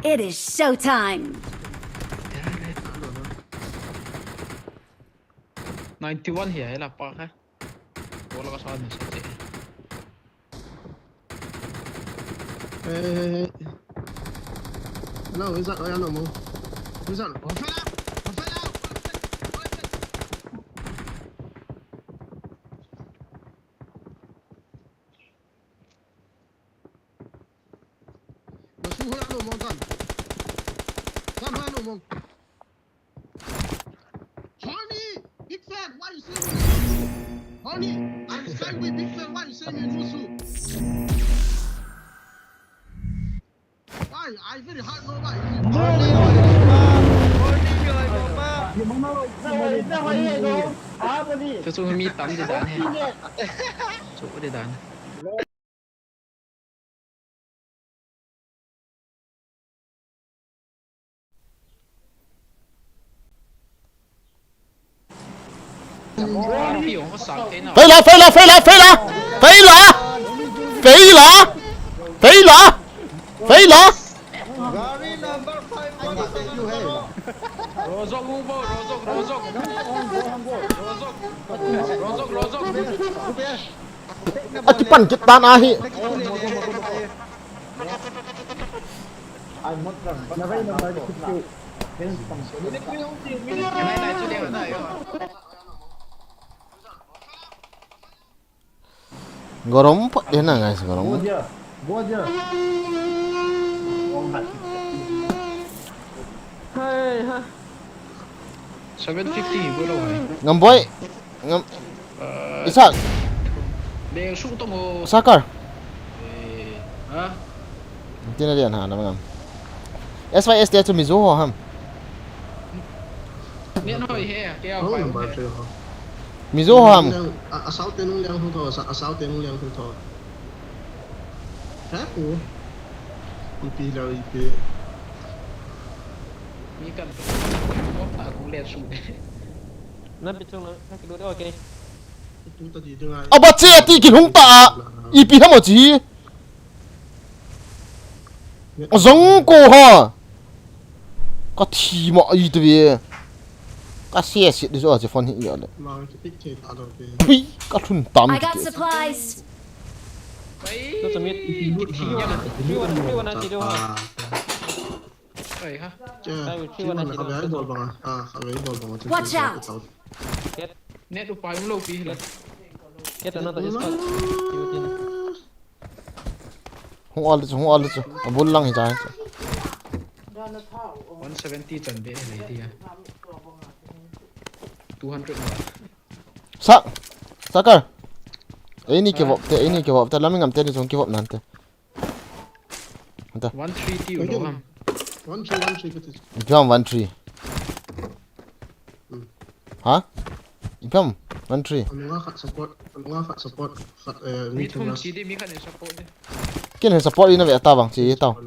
It is showtime. Ninety-one hi ai la pa kha. Bola ka sa ni sa che. Hey, hey, hey. Hello, who's that? Oh, yeah, no more. Who's that? Oh, fella! Oh, fella! Masu ho ano mo kan. Kan ho ano mo. Horny, big fan, why you say me? Horny, I'm Skyway big fan, why you say me Musu? Why? I very hard no why. Chu chu mi tam di dan he. Chu di dan. Pi ong ko sang te na. Fei la, fei la, fei la, fei la. Fei la. Fei la. Fei la. Fei la. Rozok ubo, rozok, rozok. Rozok. Rozok, rozok. Akipan kit tan ahi. Gorom phat de na, guys, gorom. Seven fifty, go lo hai. Ngam boy. Ngam. Eh, Isak. Sakar. Eh, ha? Tina dia na, na ngam. S Y S dia chu Mizo ho ham. Ni no he, ke a. Mizo ho ham. Asau te nung liang hu tho, asau te nung liang hu tho. Ha? U. Ipi lo ipi. Mi kan. Ko ta kong le su. Na pi chung na, na ki lu de, okay. Aba che ati kilhung ta a. Ipi ham o chi. Azong ko ha. Ka thi ma ai tu ve. Ka se se di zo che phone hi ya le. Pui, ka thun tam. I got supplies. Ai ha. Watch out. Net upai um lo pi la. Get another squad. Hung all chu, hung all chu. Abul lang hi cha chu. One seventy chan be le dia. Two hundred ba. Sa, Sakar. Eini ke vop te, eini ke vop te, lam ngam te ni jong ke vop nan te. Anta. One three ti u lo ham. One three, one three kati. Jam one three. Hmm. Ha? Ipi ham? One three. Anunga khat support, anunga khat support, khat, eh, mi thum chi di, mi khat ni support di. Ken he support ina ve ta bang chi tau.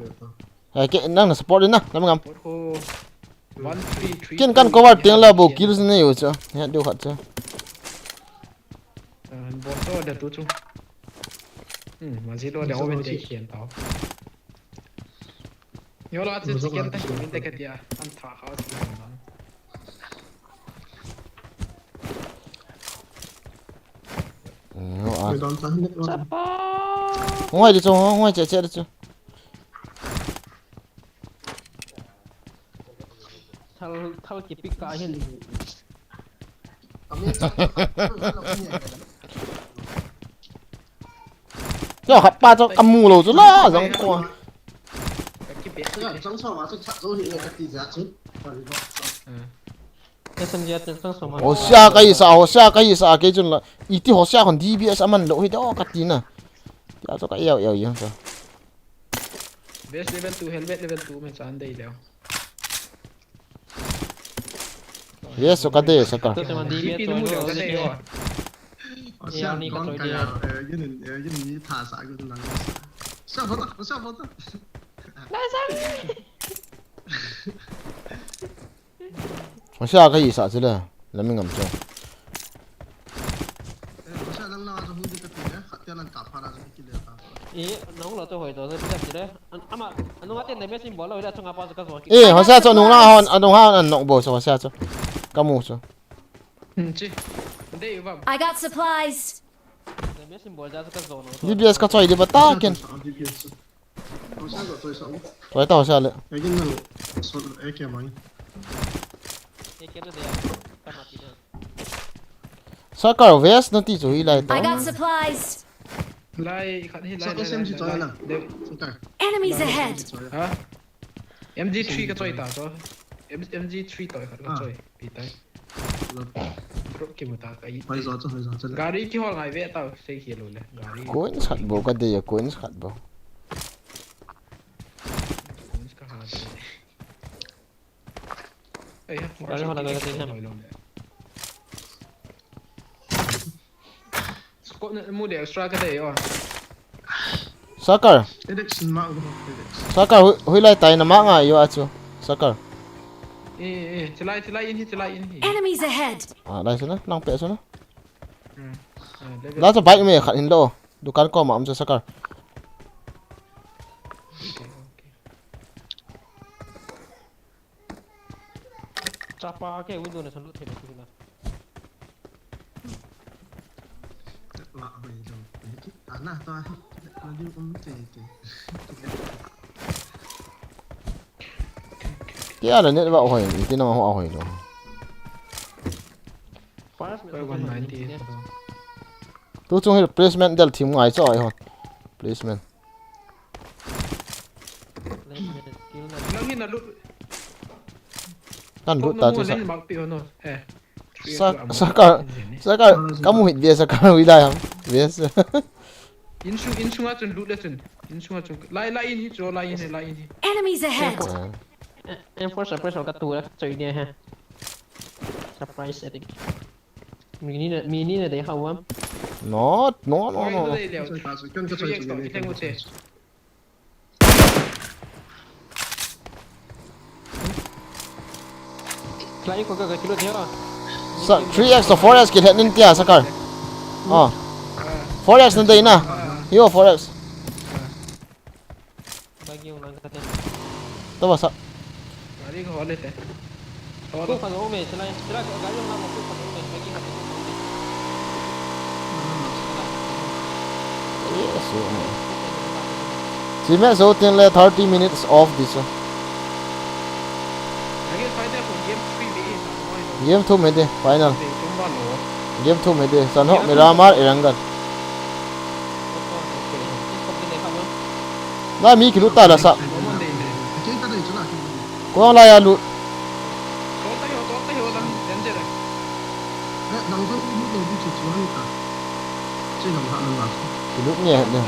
Eh, ke nang na support ina, lam ngam. Support ko. One three three. Ken kan cover tiang la bo kills nei u cha. Ya deu khat cha. Bot to de tu chu. Hmm, ma ji lo de oven de khian tau. Yo la chi chicken ta min de ka dia. An tha kha chi. Yo a. Hoi de chu, hoi che che de chu. Thal, thal kipi ka hin. Yo, khat pa chu kamu lo chu la, jong ko. Chang so ma chu cha zo hi ka ti ja chu. S M G te chang so ma. Hosia ka hi sa, hosia ka hi sa ke chun la. Iti hosia kon D B S aman lo hi do ka ti na. Tia chu ka yau yau yang sa. Vest level two, helmet level two me chan dei leo. Yes, so ka de, so ka. G P nu mu leo ka de yo. Osian kon ka ya, eh, yin, eh, yin ni tha sa gu lang. Sa photo, sa photo. Hosia ka hi sa chule, lam ngam chu. Eh, hosia lang na chu hung di ka ti le, khat te lang ka pha na chu ki le ta. Eh, nang lo to hoi to, so kita sile. An, ama, anu ngate ne mesin bol lo, ila chunga pa ka so. Eh, hosa cho nung na hon, anu ha an nok bo so hosa cho. Kamu so. Hmm, chi. Dei bam. I got supplies. Ne mesin bol ja so ka so no. D B S ka choi di ba ta ken. D B S. Hosa ka choi sa. Choi ta hosa le. Ka kin nang. So, eh, ke mai. Eh, ke to de. Ka mati na. Sakar vest nati chu hi lai ta. I got supplies. Lai, khat hi lai, Sa-, lai, S M G lai, choi lai, na. Lai. Sakar. Enemies ahead. Choi. Ha? M G three ka choi ta, so. M-, M G three toi khat ka choi. Pi tai. Lo. Bro, ki mu ta ka i. Hoi zo chu, hoi zo chu le. Gari ki hol ngai ve ta, sei ki lo le. Gari. Coins khat bo ka de, coins khat bo. Coins ka ha de. Ei, ha, gari hol ngai ka de. Hoi lo le. Scope na mu de extra ka dei o. Sakar. Sakar, hui, hui lai tai na ma nga yo achu. Sakar. Eh, eh, chilai, chilai in hi, chilai in hi. Enemies ahead. Ah, lai suna, lang pe suna. Hmm. Ah, le, le. La chu bike me khat in lo. Dukan ko ma am chu Sakar. Okay, okay. Chapa ke window na san lut thei na tu na. La, hoi lo. Ana to. Na di um te te. Tia la net va hoi, iti na ho hoi lo. First me one ninety. Tu chung hi placement del thim ngai cho ai ho. Placement. Lang hin na lut. Kan lut ta tu sa. Lang hin mark pi ho no. Eh. Sa-, Sakar, Sakar, kamu hit ve Sakar hui lai ham. Yes. Insung, insung a chun lut le chun. Insung a chun. Lai, lai in hi chu, lai in hi, lai in hi. Enemies ahead. Ah. Eh, enforce, enforce ka tu la choi ne he. Surprise attack. Mi ni na, mi ni na dei hao am? Not, no, no, no, no. Three X to, i teng u te. Fly ko ka, ka kilo dia. Sa, three X to four X ki het nin tia Sakar. Oh. Four X na dei na. Yo, four X. Bagi ulang kate. Tawa sa. Gari ko hole te. Ko khan um e, chulai, chulai, gari lang ko khan um e, bagi khan um e. Yes, um e. Sime so tin le thirty minutes off this. Lagi five day ko game three be sa mo. Game two me de final. Game two me de. San ho Miramar Irangal. Na mi kilut ta la sa. Ko la ya lut. Kilut ni ya ne.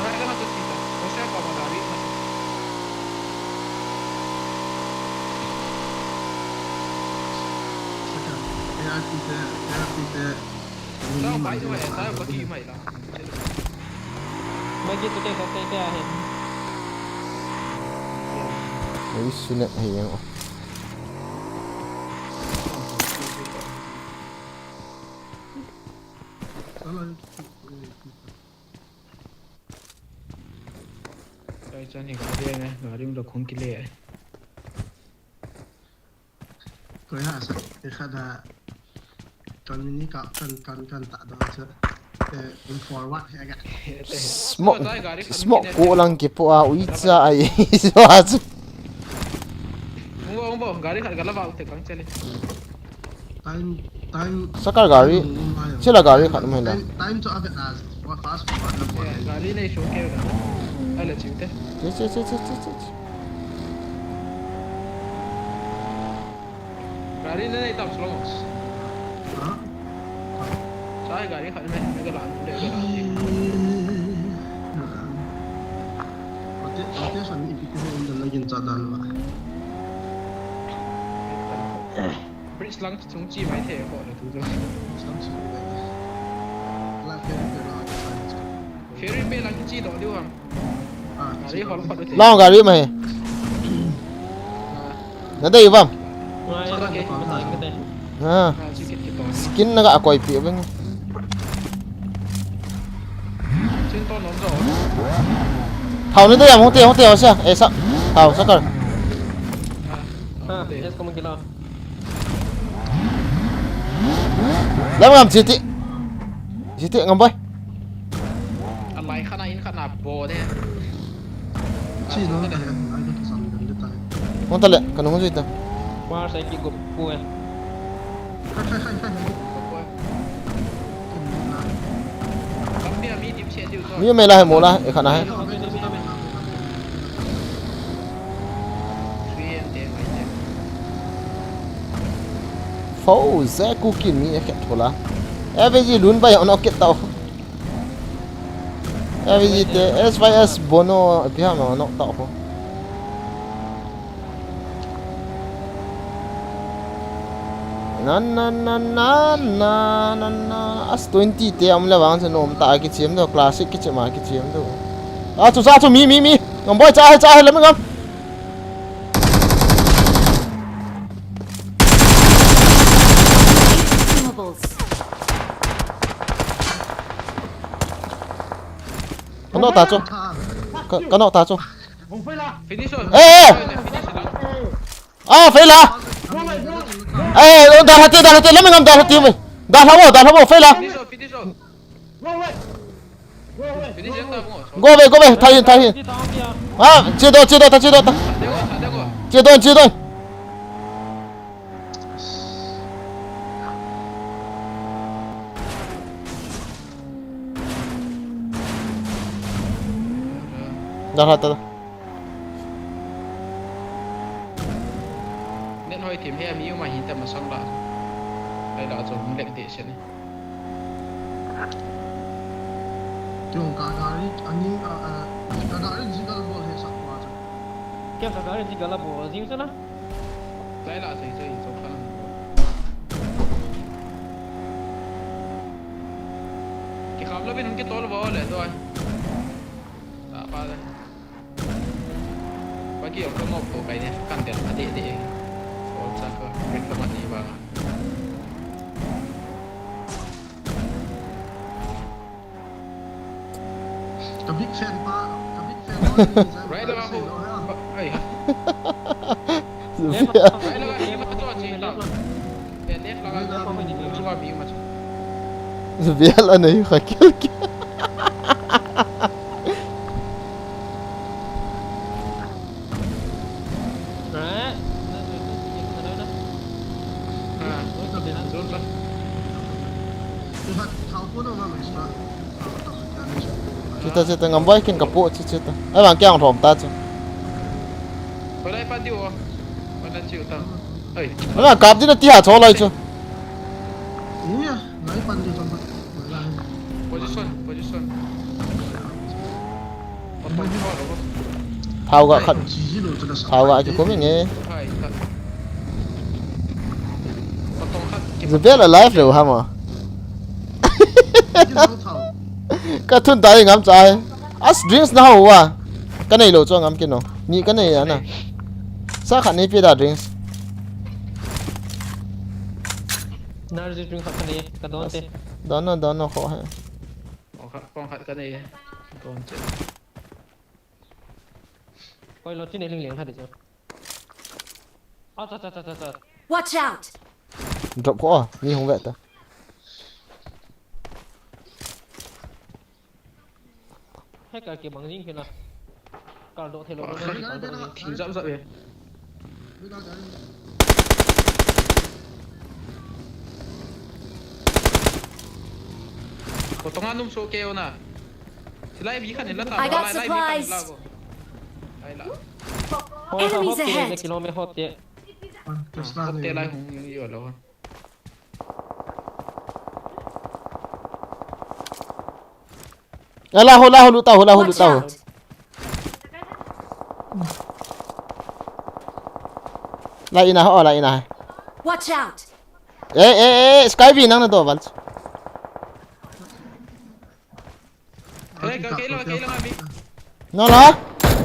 Bagi tu ke, ke, ke ahe. Ui, sunet hai yang. Kai chan hi gari ne, gari um lo khong kile. Koi ha sa, e kha da, kan ni ka, kan, kan, kan ta da sa. Eh, in forward he ga. Smoke, smoke ko lang kipo a, ui cha ai, so a chu. Ungbo, ungbo, gari khat gala ba u te kang chale. Time, time. Sakar gari. Time, chila gari khat mai la. Time, time chu a vet a. Wa fast forward na. Eh, gari nei show ke na. Ala chim te. Che, che, che. Gari nei tam slow. Ha? Sai gari khat mai, mai gala, mai gala. Ate, ate san ipi ko in da lagin cha dan ba. Bridge lang chung chi mai the ko le tu tu. Bridge lang chi mai. La ferry pe la. Ferry pe lang chi do diu ham. Ah, gari hol khat u te. Lao gari ma he. Ah. Na dei vam. Ngai, ngai, ngai, ngai. Ah. Ah, chi kit kit to. Skin na ga koi pi bang. Chin to nom jo. Thao ni de yam, hung te, hung te, hung sia. Eh, sa. Thao, sa kar. Ah, yes, kamu kila. Lam ngam chiti. Chiti ngam boy. Amai khana in khana bo de. Chi lo, ai, ai, ai, ai, ai, ai. Hung ta le, ka nung jui ta. Mar sai ki gup pu e. Hai, hai, hai, hai, hai. Gup pu e. Kin na. Lampi a mi dim se diu so. Mi me la hai mo la, e khana hai. Fo, ze ku kin mi e khet thola. Eve ji lun bai ono kit tau. Eve ji te, S Y S bono, pi ha ma ono tau ho. Na, na, na, na, na, na, na. As twenty te am le vang se nom ta ki chem do, classic ki chem a ki chem do. A chu, sa chu, mi, mi, mi. Ngam boy, cha hai, cha hai, lam ngam. Ka nok ta chu. Ka, ka nok ta chu. Finish. Eh, eh. Finish. Ah, fail a. Eh, da hati, da hati, lam ngam da hati. Da habo, da habo, fail a. Finish, finish. Go away, go away, thai hin, thai hin. Ah, che do, che do, ta che do, ta. Che do, che do. Da hati. Net hoi thim he mi uma hi ta masang la. Ai la chu hung lek de se ni. Tiong ka gari ani, a, a, ka gari jigal bol he sa kwa cha. Kya ka gari jigal bol jing sa na? Lai la sai sai so kan. Ki kham lo bin hung ki tol bo le to ai. Ta pa le. Ba ki ong ka ngop ko kai ne, kan del a de de. Ol sa ko, break ka man ni ba. Ka big fan pa, ka big fan pa. Right, la ko. Ai ha. Left, right, la ko. Left, left, left. Zubial anei kha kel kel. Chita chita ngam bai kin kapo chi chita. Ai bang kyang thom ta chu. Pai lai pan diu. Pai lai chiu ta. Ai. Ai bang kap di na ti ha cho lai chu. Iya, lai pan diu tam. Position, position. Thao ga khat. Thao ga chu kum inge. Zubial alive leu ham a. Ka thun ta ngam chai. As drinks na ho wa. Ka nei lo chu ngam kino. Ni ka nei ana. Sa khat nei pe da drinks. Energy drink khat ka nei, ka don te. Don no, don no kho he. Kong khat, kong khat ka nei, don che. Koi lo chin e ling ling khat de che. A cha cha cha cha cha. Watch out! Drop kho, mi hung ve ta. Hai ka ke bang jing kena. Kal do thelo. Thing jap jap e. Ko tonga num so ke ona. Silai bi khan la ta. I got supplies. Ai la. Enemies ahead. Kilo me hot ye. Hot te lai hung yo lo. Ala ho, la ho, luta ho, la ho, luta ho. Watch out. La ina ho, la ina. Watch out. Eh, eh, eh, Sky V nang na do bal. Hey, ka kailang, kailang abi. No la.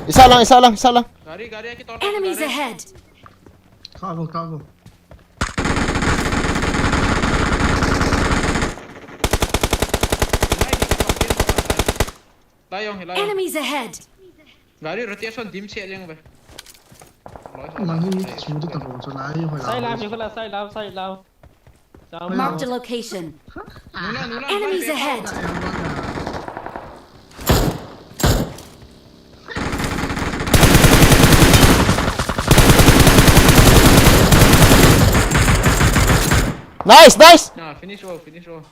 Isa lang, isa lang, isa lang. Gari, gari, aki tol. Enemies ahead. Cargo, cargo. Enemies ahead! Gari rotation dim se jeng ve. Loi sa. Mang hi chu ta ko chu lai ho la. Side lam, you call side lam, side lam. Marked a location. Nuna, nuna, enemies ahead. Nice, nice. Nah, finish all, finish all.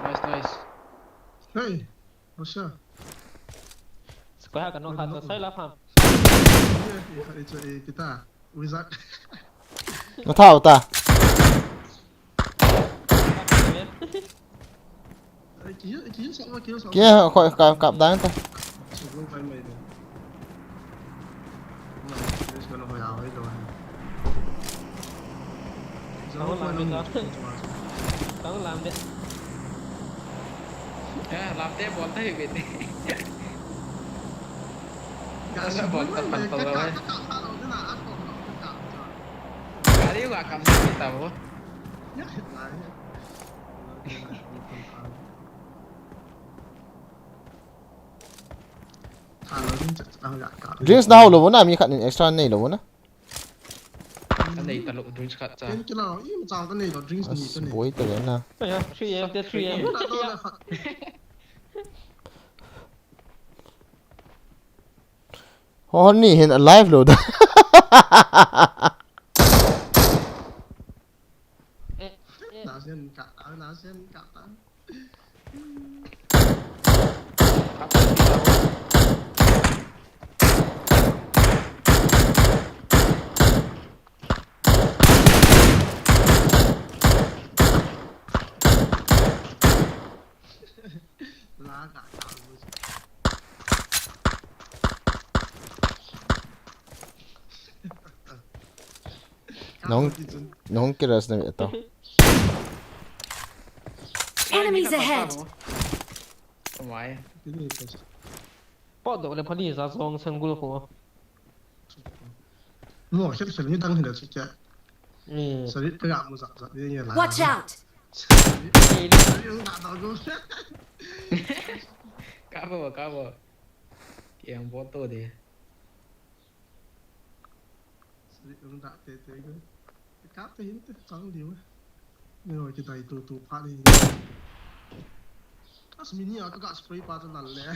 Nice, nice. Hey, what's up? Sekolah kan nong khat to sai la pham. Ye, ye, ye, kita. Wizard. Ngatha uta. Ai, kill, kill, sa, kill, sa. Kia, koi, kap, kap dang ta. Tang lam de. Eh, lam de bol ta hi bit. Bol ta pan to. Gari wa kam ni ta bo. Drinks na hao lou na, mi khat in extra nei lou na. Ka nei ta lou drinks khat cha. Ken kila, i ma chang ka nei lou drinks ni ka nei. Boi ta le na. Aya, three A M te three A M. Hon ni hin alive lou da. Eh, eh. Na sen ka ta, na sen ka ta. Nong, nong kiras na ito. Enemies ahead. Why? Pot do le phani sa song sang gul ko. Mo, khel khel ni dang hina chu kya. Eh. Sari ka ya mo sa sa ni ya la. Watch out. Sari, sari ung da da go. Ka bo, ka bo. Yang bo to de. Sari ung da te te go. Ka te hin te chang diu. Ni ro ki dai tu tu pha ni. Kas mini a ka spray pa ta lal le.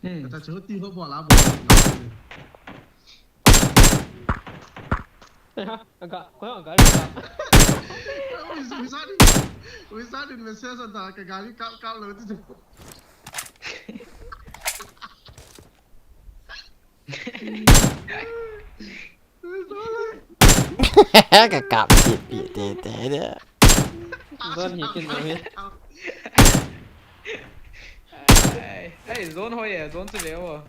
Hmm. Aga, ko aga ri ka. Wizard, wizard in message ata ka gari kap kap lou ti. Ka kap ti pi te te de. Zone hi kin zone hi. Ai, ai, zone hoi e, zone chu le o.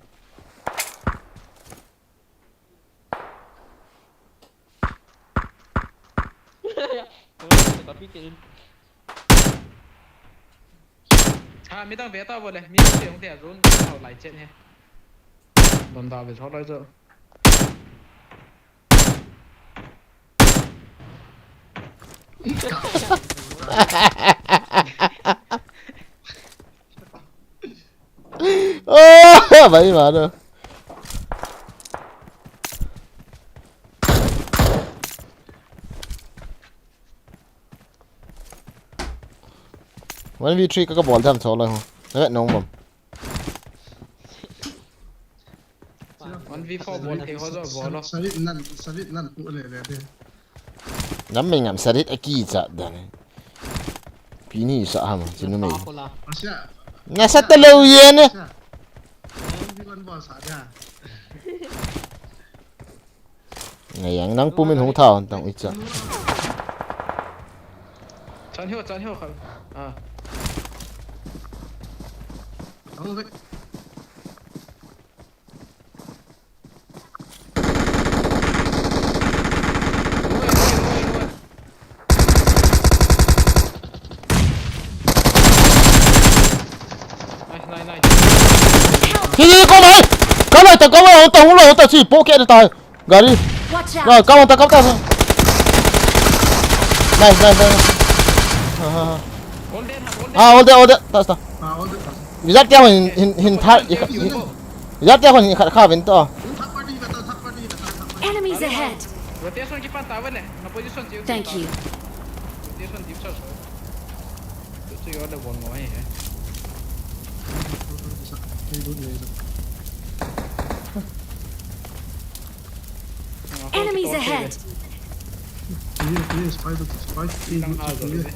Ha, midang ve ta bo le, mi se hung te a zone, au lai chen he. Don da ve tho lai zo. Oh, bhai maro. One v three ka, ka bol tham tho lai ho. Na vet nong bom. One v four bol thei ho jo bol lo. Sarit nan, sarit nan pu le le de. Ngam me ngam sarit a kicha dan. Pi ni sa ham, chu numei. Asia. Nasa talou ye ne. Asia. One v one bol sa dia. Ngai yang nang pumin hung thao tang uicha. Chan hiu, chan hiu kha. Ah. Hung ve. Nai, nai. Hi, hi, ko mai. Ka mai ta, ka mai ta, hung lo ta, chi, po ke ta. Gari. Watch out! Rồi, kau ta, kau ta. Nice, nice, nice. Ha, ha, ha. All dead, all dead. Ah, all dead, all dead. Tas, tas. Ah, all dead, tas. Bijat kya hin, hin, hin thar, bijat kya hin khat kha vin to. Third party, third party, third party. Enemies ahead! Rotation ki pan ta vele. Na position jiu. Thank you. Rotation jiu sa so. Tu tu yo le bon mo hai hai. Enemies ahead! Clear, clear, spy, spy, clear, clear.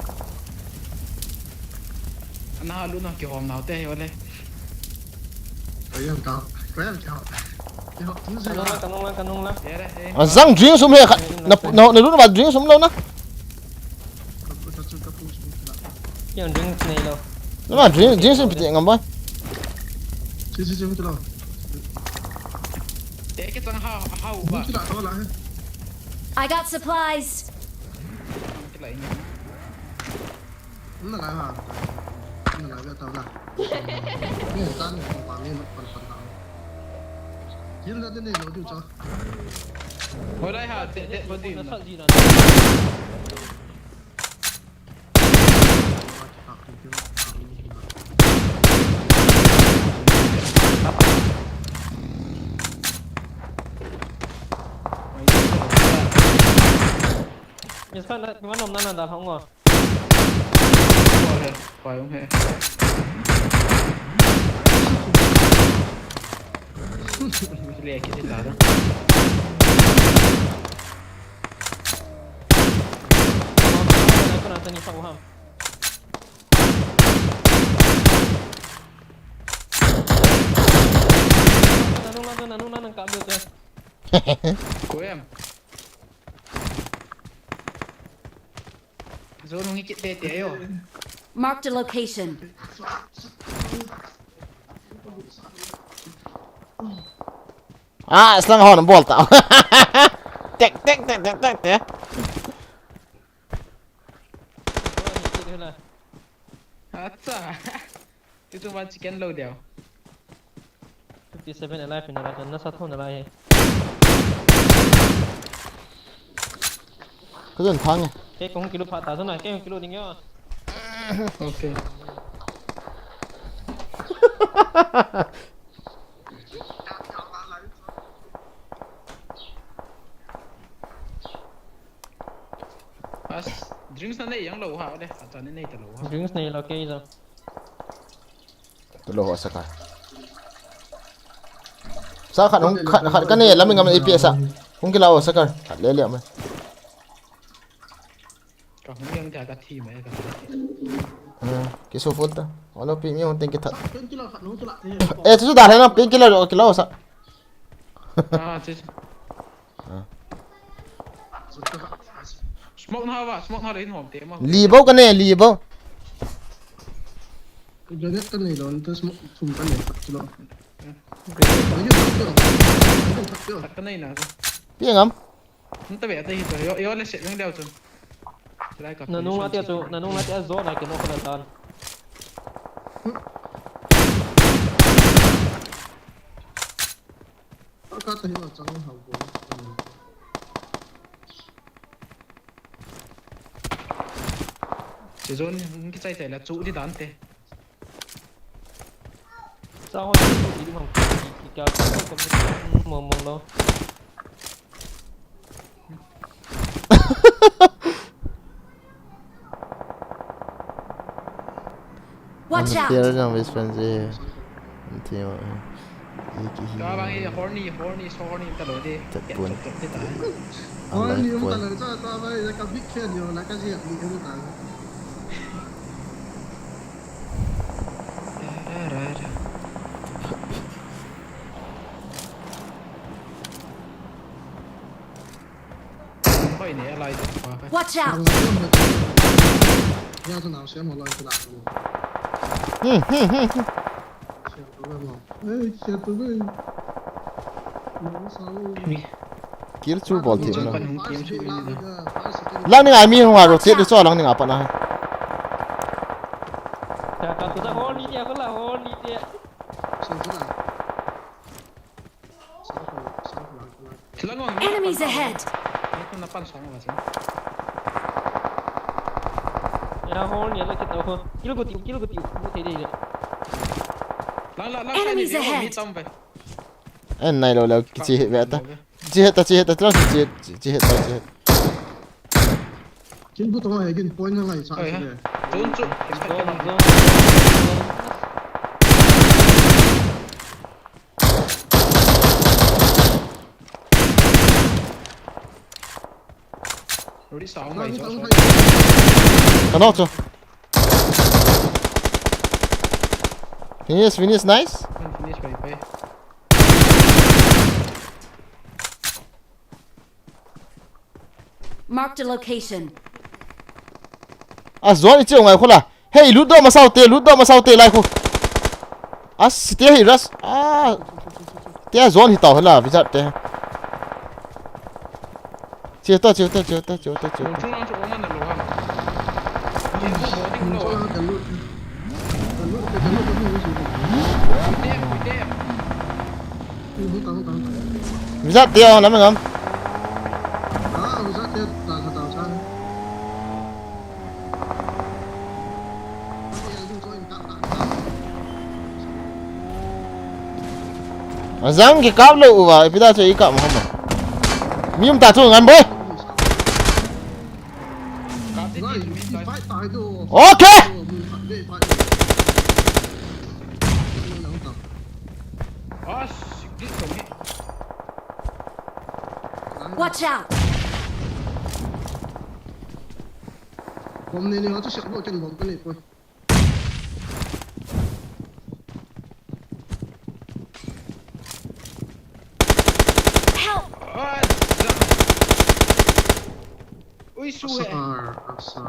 Ana lu na ki hom nau te yo le. Kaya ka, kaya ka. Yo, tu se. Kanung la, kanung la, kanung la. Ye re, eh. A zang drink sum he kha. Na, na, na lu na ba drink sum lo na. Ka pu, ka chu, ka pu sum la. Yang drink nei lo. Na ba drink, drink sum piti ngam ba. Si, si, si, mu tu lo. Te ke chang ha, ha u ba. Mu tu la to la he. I got supplies. Ke la ing. Na la ha. Na la ga ta la. Ni ta ni pa ni ma pa pa ta. Yin da de ni lo du cha. Hoi lai ha, te, te, bo di na. Yes, kan na, kan nom na na da hong o. Pai um he. Pai um he. Leh kit ta da. Koi em. Zone hung kit tete ahi o. Marked a location. Ah, slang hon bol ta. Tek, tek, tek, tek, tek, tek. Acha. Itu man chicken lo diu. Fifty seven alive in a rat, nasa thon alai. Ka don thang e. Ke kong kilo pha ta zona, ke kong kilo ding yo. Okay. As, drinks na nei jeng lou ha le, acha nei nei ta lou ha. Drinks nei lou kei jong. Tu lou ho saka. Sa khat hung, khat, khat ka nei lam ngam A P S a. Hung kila ho saka. Khat le le mai. Ka hung jeng ta ka thi mai ka. Ha, ki so fot ta. Olo pi mi hung teng ki that. Painkiller khat hung kila. Eh, tu su da le na painkiller kila ho sa. Ah, tu. Smoke na hava, smoke na hava in hom te ma. Li bou ka nei, li bou. Grenade ka nei lou, ta smoke thum ka nei, khat chu lou. Grenade. Ai, thak teo. Ai, thak teo. Khat ka nei na. Pi ngam. Nta be ta hi to, yo, yo le se nang deu chun. Try ka. Na nung la te chu, na nung la te zo na ke no ka dan. Ka ta hi ma chang ha bo. Season ki chai chai la chu di dan te. Sa ho chu di mang ki ka ko ko mo mo lo. Watch out! Fear jong best friend je. Team. Ka bang e horny, horny, so horny ta lou de. Tet pun. Tet, tet, tet, tet. Horny um ta lou cha ta bang e ka big fan yo la ka je ni um ta. Ra, ra, ra. Hoi ne, alai de pa ka. Watch out! Ya, tu nau siam alai tu la. Hmm, hmm, hmm, hmm. Siam tu le mo. Eh, siam tu le. Mo sa lo. Kill chu bol thei na. Lang ning a mi hung a rotate chu lang ning a pat na. Ka, ka tu da hol ni dia, ko la hol ni dia. Sing sing la. Sing sing la, sing sing la. Sila ngong, Enemies ahead! Ni ko na pan sang la sing. Ya hol ni la kita ko. Kilo ko tiu, kilo ko tiu. Ko te de. La la la. Enemies ahead! En nai lo lo kichi he ve ta. Chi he ta, chi he ta, chi he ta, chi he ta, chi he. Kin bu tong ai kin point na lai sa. Oi, ha. Zone chu. Zone, zone, zone. Ready, sao mai, sao, sao. Ano chu? Finish, finish, nice. Finish, pai, pai. Marked a location. A zone i cheu ngai khola. Hey, loot doh masau te, loot doh masau te lai khu. A si te hi ras. A. Te a zone hi tau hela, bizat te. Chiu ta, chiu ta, chiu ta, chiu ta, chiu ta. Visat dia, nama ngam. Azang ke kap lo uva, ipi ta chu i kap mo mo. Mi um ta chu ngan boy. Okay. Watch out! Bom ne ni ha chu siak lo ken bom ka nei poi. Help! Ui, su he. Asa, asa.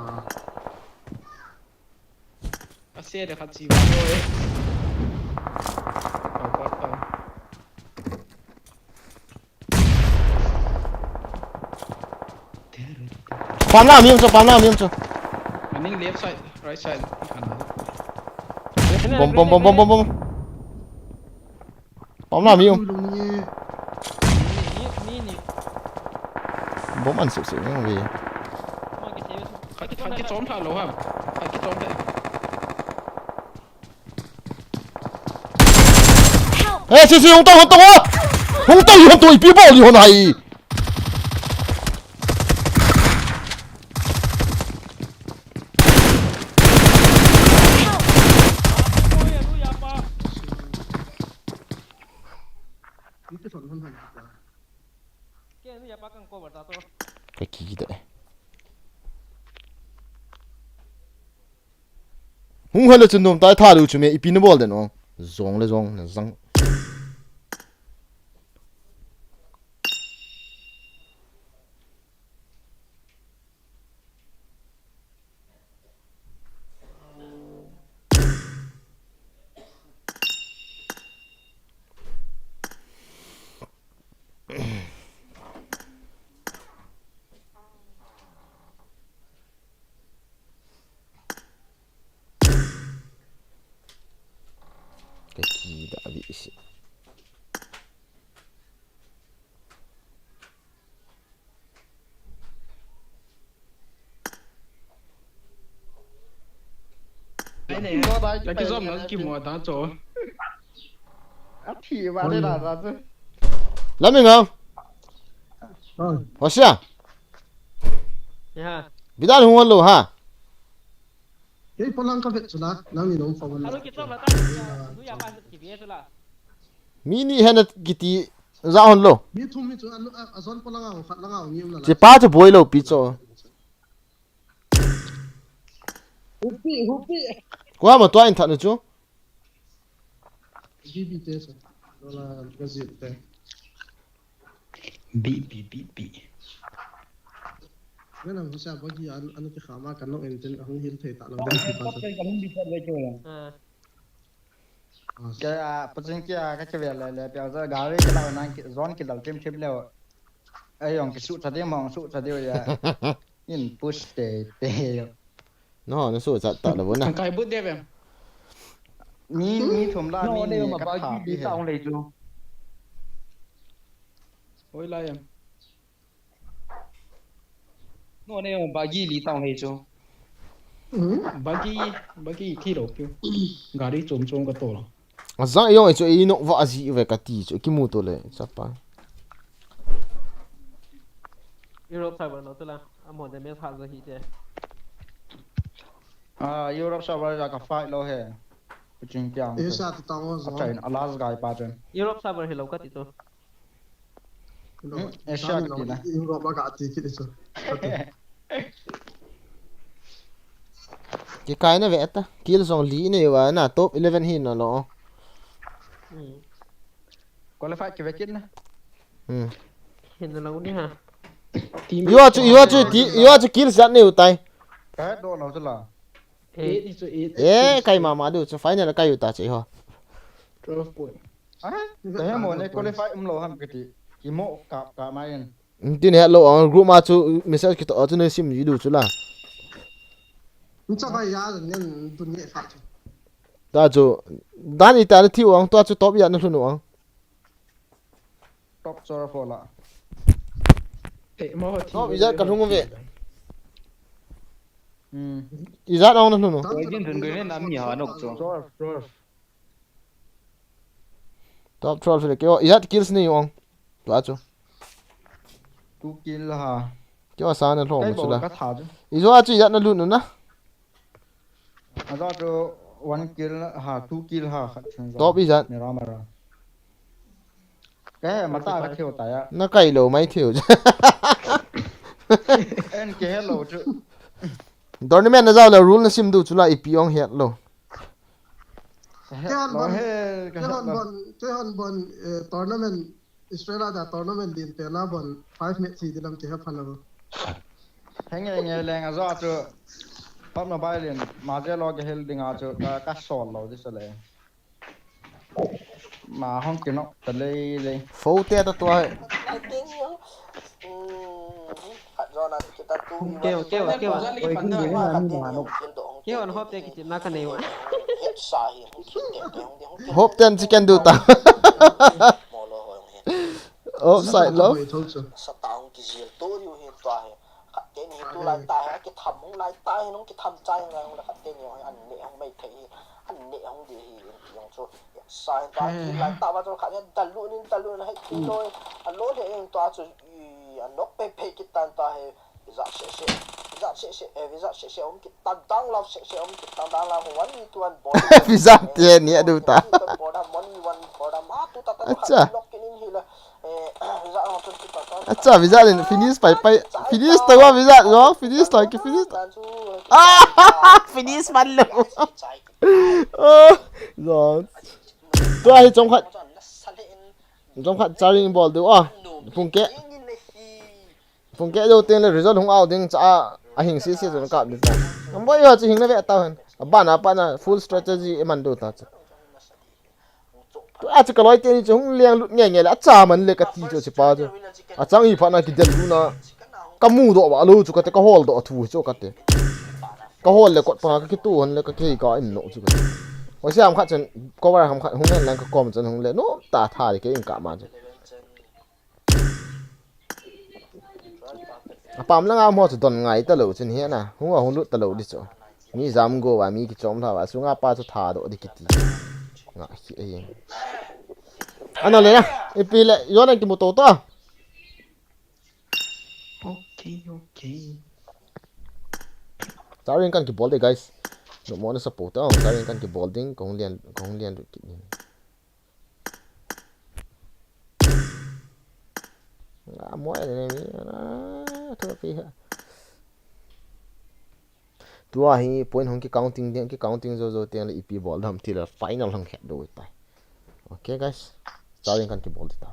Ase de khat si va lo e. Pau, pau, pau. Pam na mi um chu, pam na mi um chu. Running left side, right side. Bom, bom, bom, bom, bom, bom. Pam na mi um. Ni, ni, ni. Bom an suk suk ni um ve. Khat, khat kichom tha lo ham. Khat kichom tha. Help! Eh, si, si, hung tong, hung tong, oh! Hung tong, hung tong, ipi bol ni hon hai. Help! Ka ki de. Hung hal le chun nom tai tha lu chu me ipi na bol den ong. Zong le zong na zang. Ka ki da vi si. Ai ne, ta ki zom na ki mo ta cho. A thi va de da da chu. Lam mi ngam. Oi. Hosia. Ya. Bidal hung lo ha. Kei polang ka vet chu la, nang ni nong phone. Alo ki chom la ta. Nu ya pa ki ve chu la. Mi ni hena kiti za hon lo. Mi thum mi chu a, a, a zon polang a khat lang a ngi um la. Che pa chu boi lo pi cho. Hupi, hupi. Kwa ma tua in tha nu chu. G B te sa. Dola Brazil te. Bi, bi, bi, bi. Nang sa bagi an, an ki khama kan no enten hung hil thei ta lo. Ka, ah, paching kia ka kivel le, le, pia za gawe ka lau nang ki, zon ki lau kim kim leo. Ai yong ki su tha de mong su tha de ya. In push te, te yo. No, no su chat ta lo na. Kai but de ve. Ni, ni thum la, no, mi ne ni ma ka bagi tha li hi ta he. Ong lei chu. Oi lai em. No ne ma bagi li ta ong lei chu. Hmm? Bagi, bagi thi lo piu. Gari chom chom ka to lo. Aza yong chu i nok va aji ve ka ti chu kimu to le chapa. Europe server lo tula. Amo de mes ha za hi te. Ah, Europe server la ka fight lo he. Puching kiang. Asia ti tang o zo. Achain, a last guy pa chen. Europe server hi lo ka ti tu. Hmm, Asia ka ti na. Europe ka ti ki ti chu. Kikai na ve ta. Kill zong li nei va na top eleven hi na lo. Hmm. Qualify ki ve kin na. Hmm. Hin na lo ni ha. Team yo chu, yo chu, ti, yo chu kill zat nei u tai. Ka do lo chu la. Eight ni chu eight. Eh, kai mama du chu final kai u ta chu ho. Twelve point. Ah, ta he mo ne qualify um lo ham kiti. Ki mo ka, ka mai in. Tin he lo ang group ma chu message ki to chu ne sim ji du chu la. Ncha bai ya nen dun ye fa chu. Ta chu dan i ta na thi u ang tua chu top ya na hlun u ang. Top chor fo la. Eh, mo ho thi. Top ijat ka hlung ve. Hmm. Ijat ang na hlun u. Oi, din dun gre na mi ha nok chu. Chor, chor. Top twelve le keo, ijat kills nei u ang. Tua chu. Two kill ha. Keo sa na hlom chu la. Ka tha chu. Ijo a chu ijat na lut u na. Ajo chu one kill ha, two kill ha khat chen. Top ijat. Mera mera. Ke ma ta ka theu ta ya. Na kai lo mai theu. En ke hello chu. Tournament na jao le rule na sim du chu la ipi ong het lo. Kehon bon, kehon bon, kehon bon, eh, tournament, Australia da tournament din pe na bon, five minutes hi dilam kehe phan lo. Henge nge leng a jo chu, pam na bai lin, ma je lo kehel ding a chu, ka, ka sol lo di so le. Ma hong kinok ta lei lei. Fo te ta tua he. Keo, keo, keo. Oi, kin din na mi ma no. Keo an hop te kiti na ka nei wa. Hop ten chicken du ta. Offside lo. Satang ki zil to yu hin tua he. Khat te ni tu lai ta he, kitham hung lai ta he, nung kitham chai hung lai hung lai khat te ni hung an ne hung mai thei hi, an ne hung di hi, in ti hung chu, ya sa hin ta, ki lai ta ba chu khat he, dalu nin, dalu nin, hai ti lo, a lo le in tua chu, i, a nok pe pe ki tan ta he, visa se se, visa se se, eh, visa se se, um ki tan dang la se se, um ki tan dang la, one to one ball. Visa te ni a du ta. Ball da, one one ball da, ma tu ta ta, acha. Nok kin in hi la. Acha, visa le finish pai pai. Finish ta wa visa lo, finish ta ki finish ta. Ah, finish man lo. Oh, zong. Tua hi chom khat. Chom khat charging ball du a. Pung ke. Pung ke du teng le result hung out ding cha a hing si si zong kap di ta. Am boi yo chi hing na ve ta han. A ban a pa na full strategy e man du ta cha. Tua chu ka loi teni chu hung leng lut nge nge le, acha man le ka ti chu chi pa chu. Achang hi phat na kidel lu na. Ka mu doh ba lo chu kate, ka hol doh thu chu kate. Ka hol le kot pa ka kitu hon le ka kei ka in no chu kate. Oi siam khat chen cover ham khat hung hen lang ka kom chen hung le no ta tha le ke in ka ma chu. Apam langa mo chu don ngai ta lo chun hi na. Hung a hung lut ta lo di chu. Mi jam go wa, mi kichom lha wa. Sunga pa chu tha do di kiti. Nga hi e. Ano le na. Ipi le, yo na kimu to to. Okay, okay. Charging kan kibol de, guys. No mo na support ta. Charging kan kibol ding, kong lian, kong lian kit ni. Ah, mo ai le mi, ah, thu pi ha. Tua hi point hong ki counting ding, ki counting zo zo teng le ipi bol dam ti le final hong khet do ta. Okay, guys. Charging kan kibol di ta.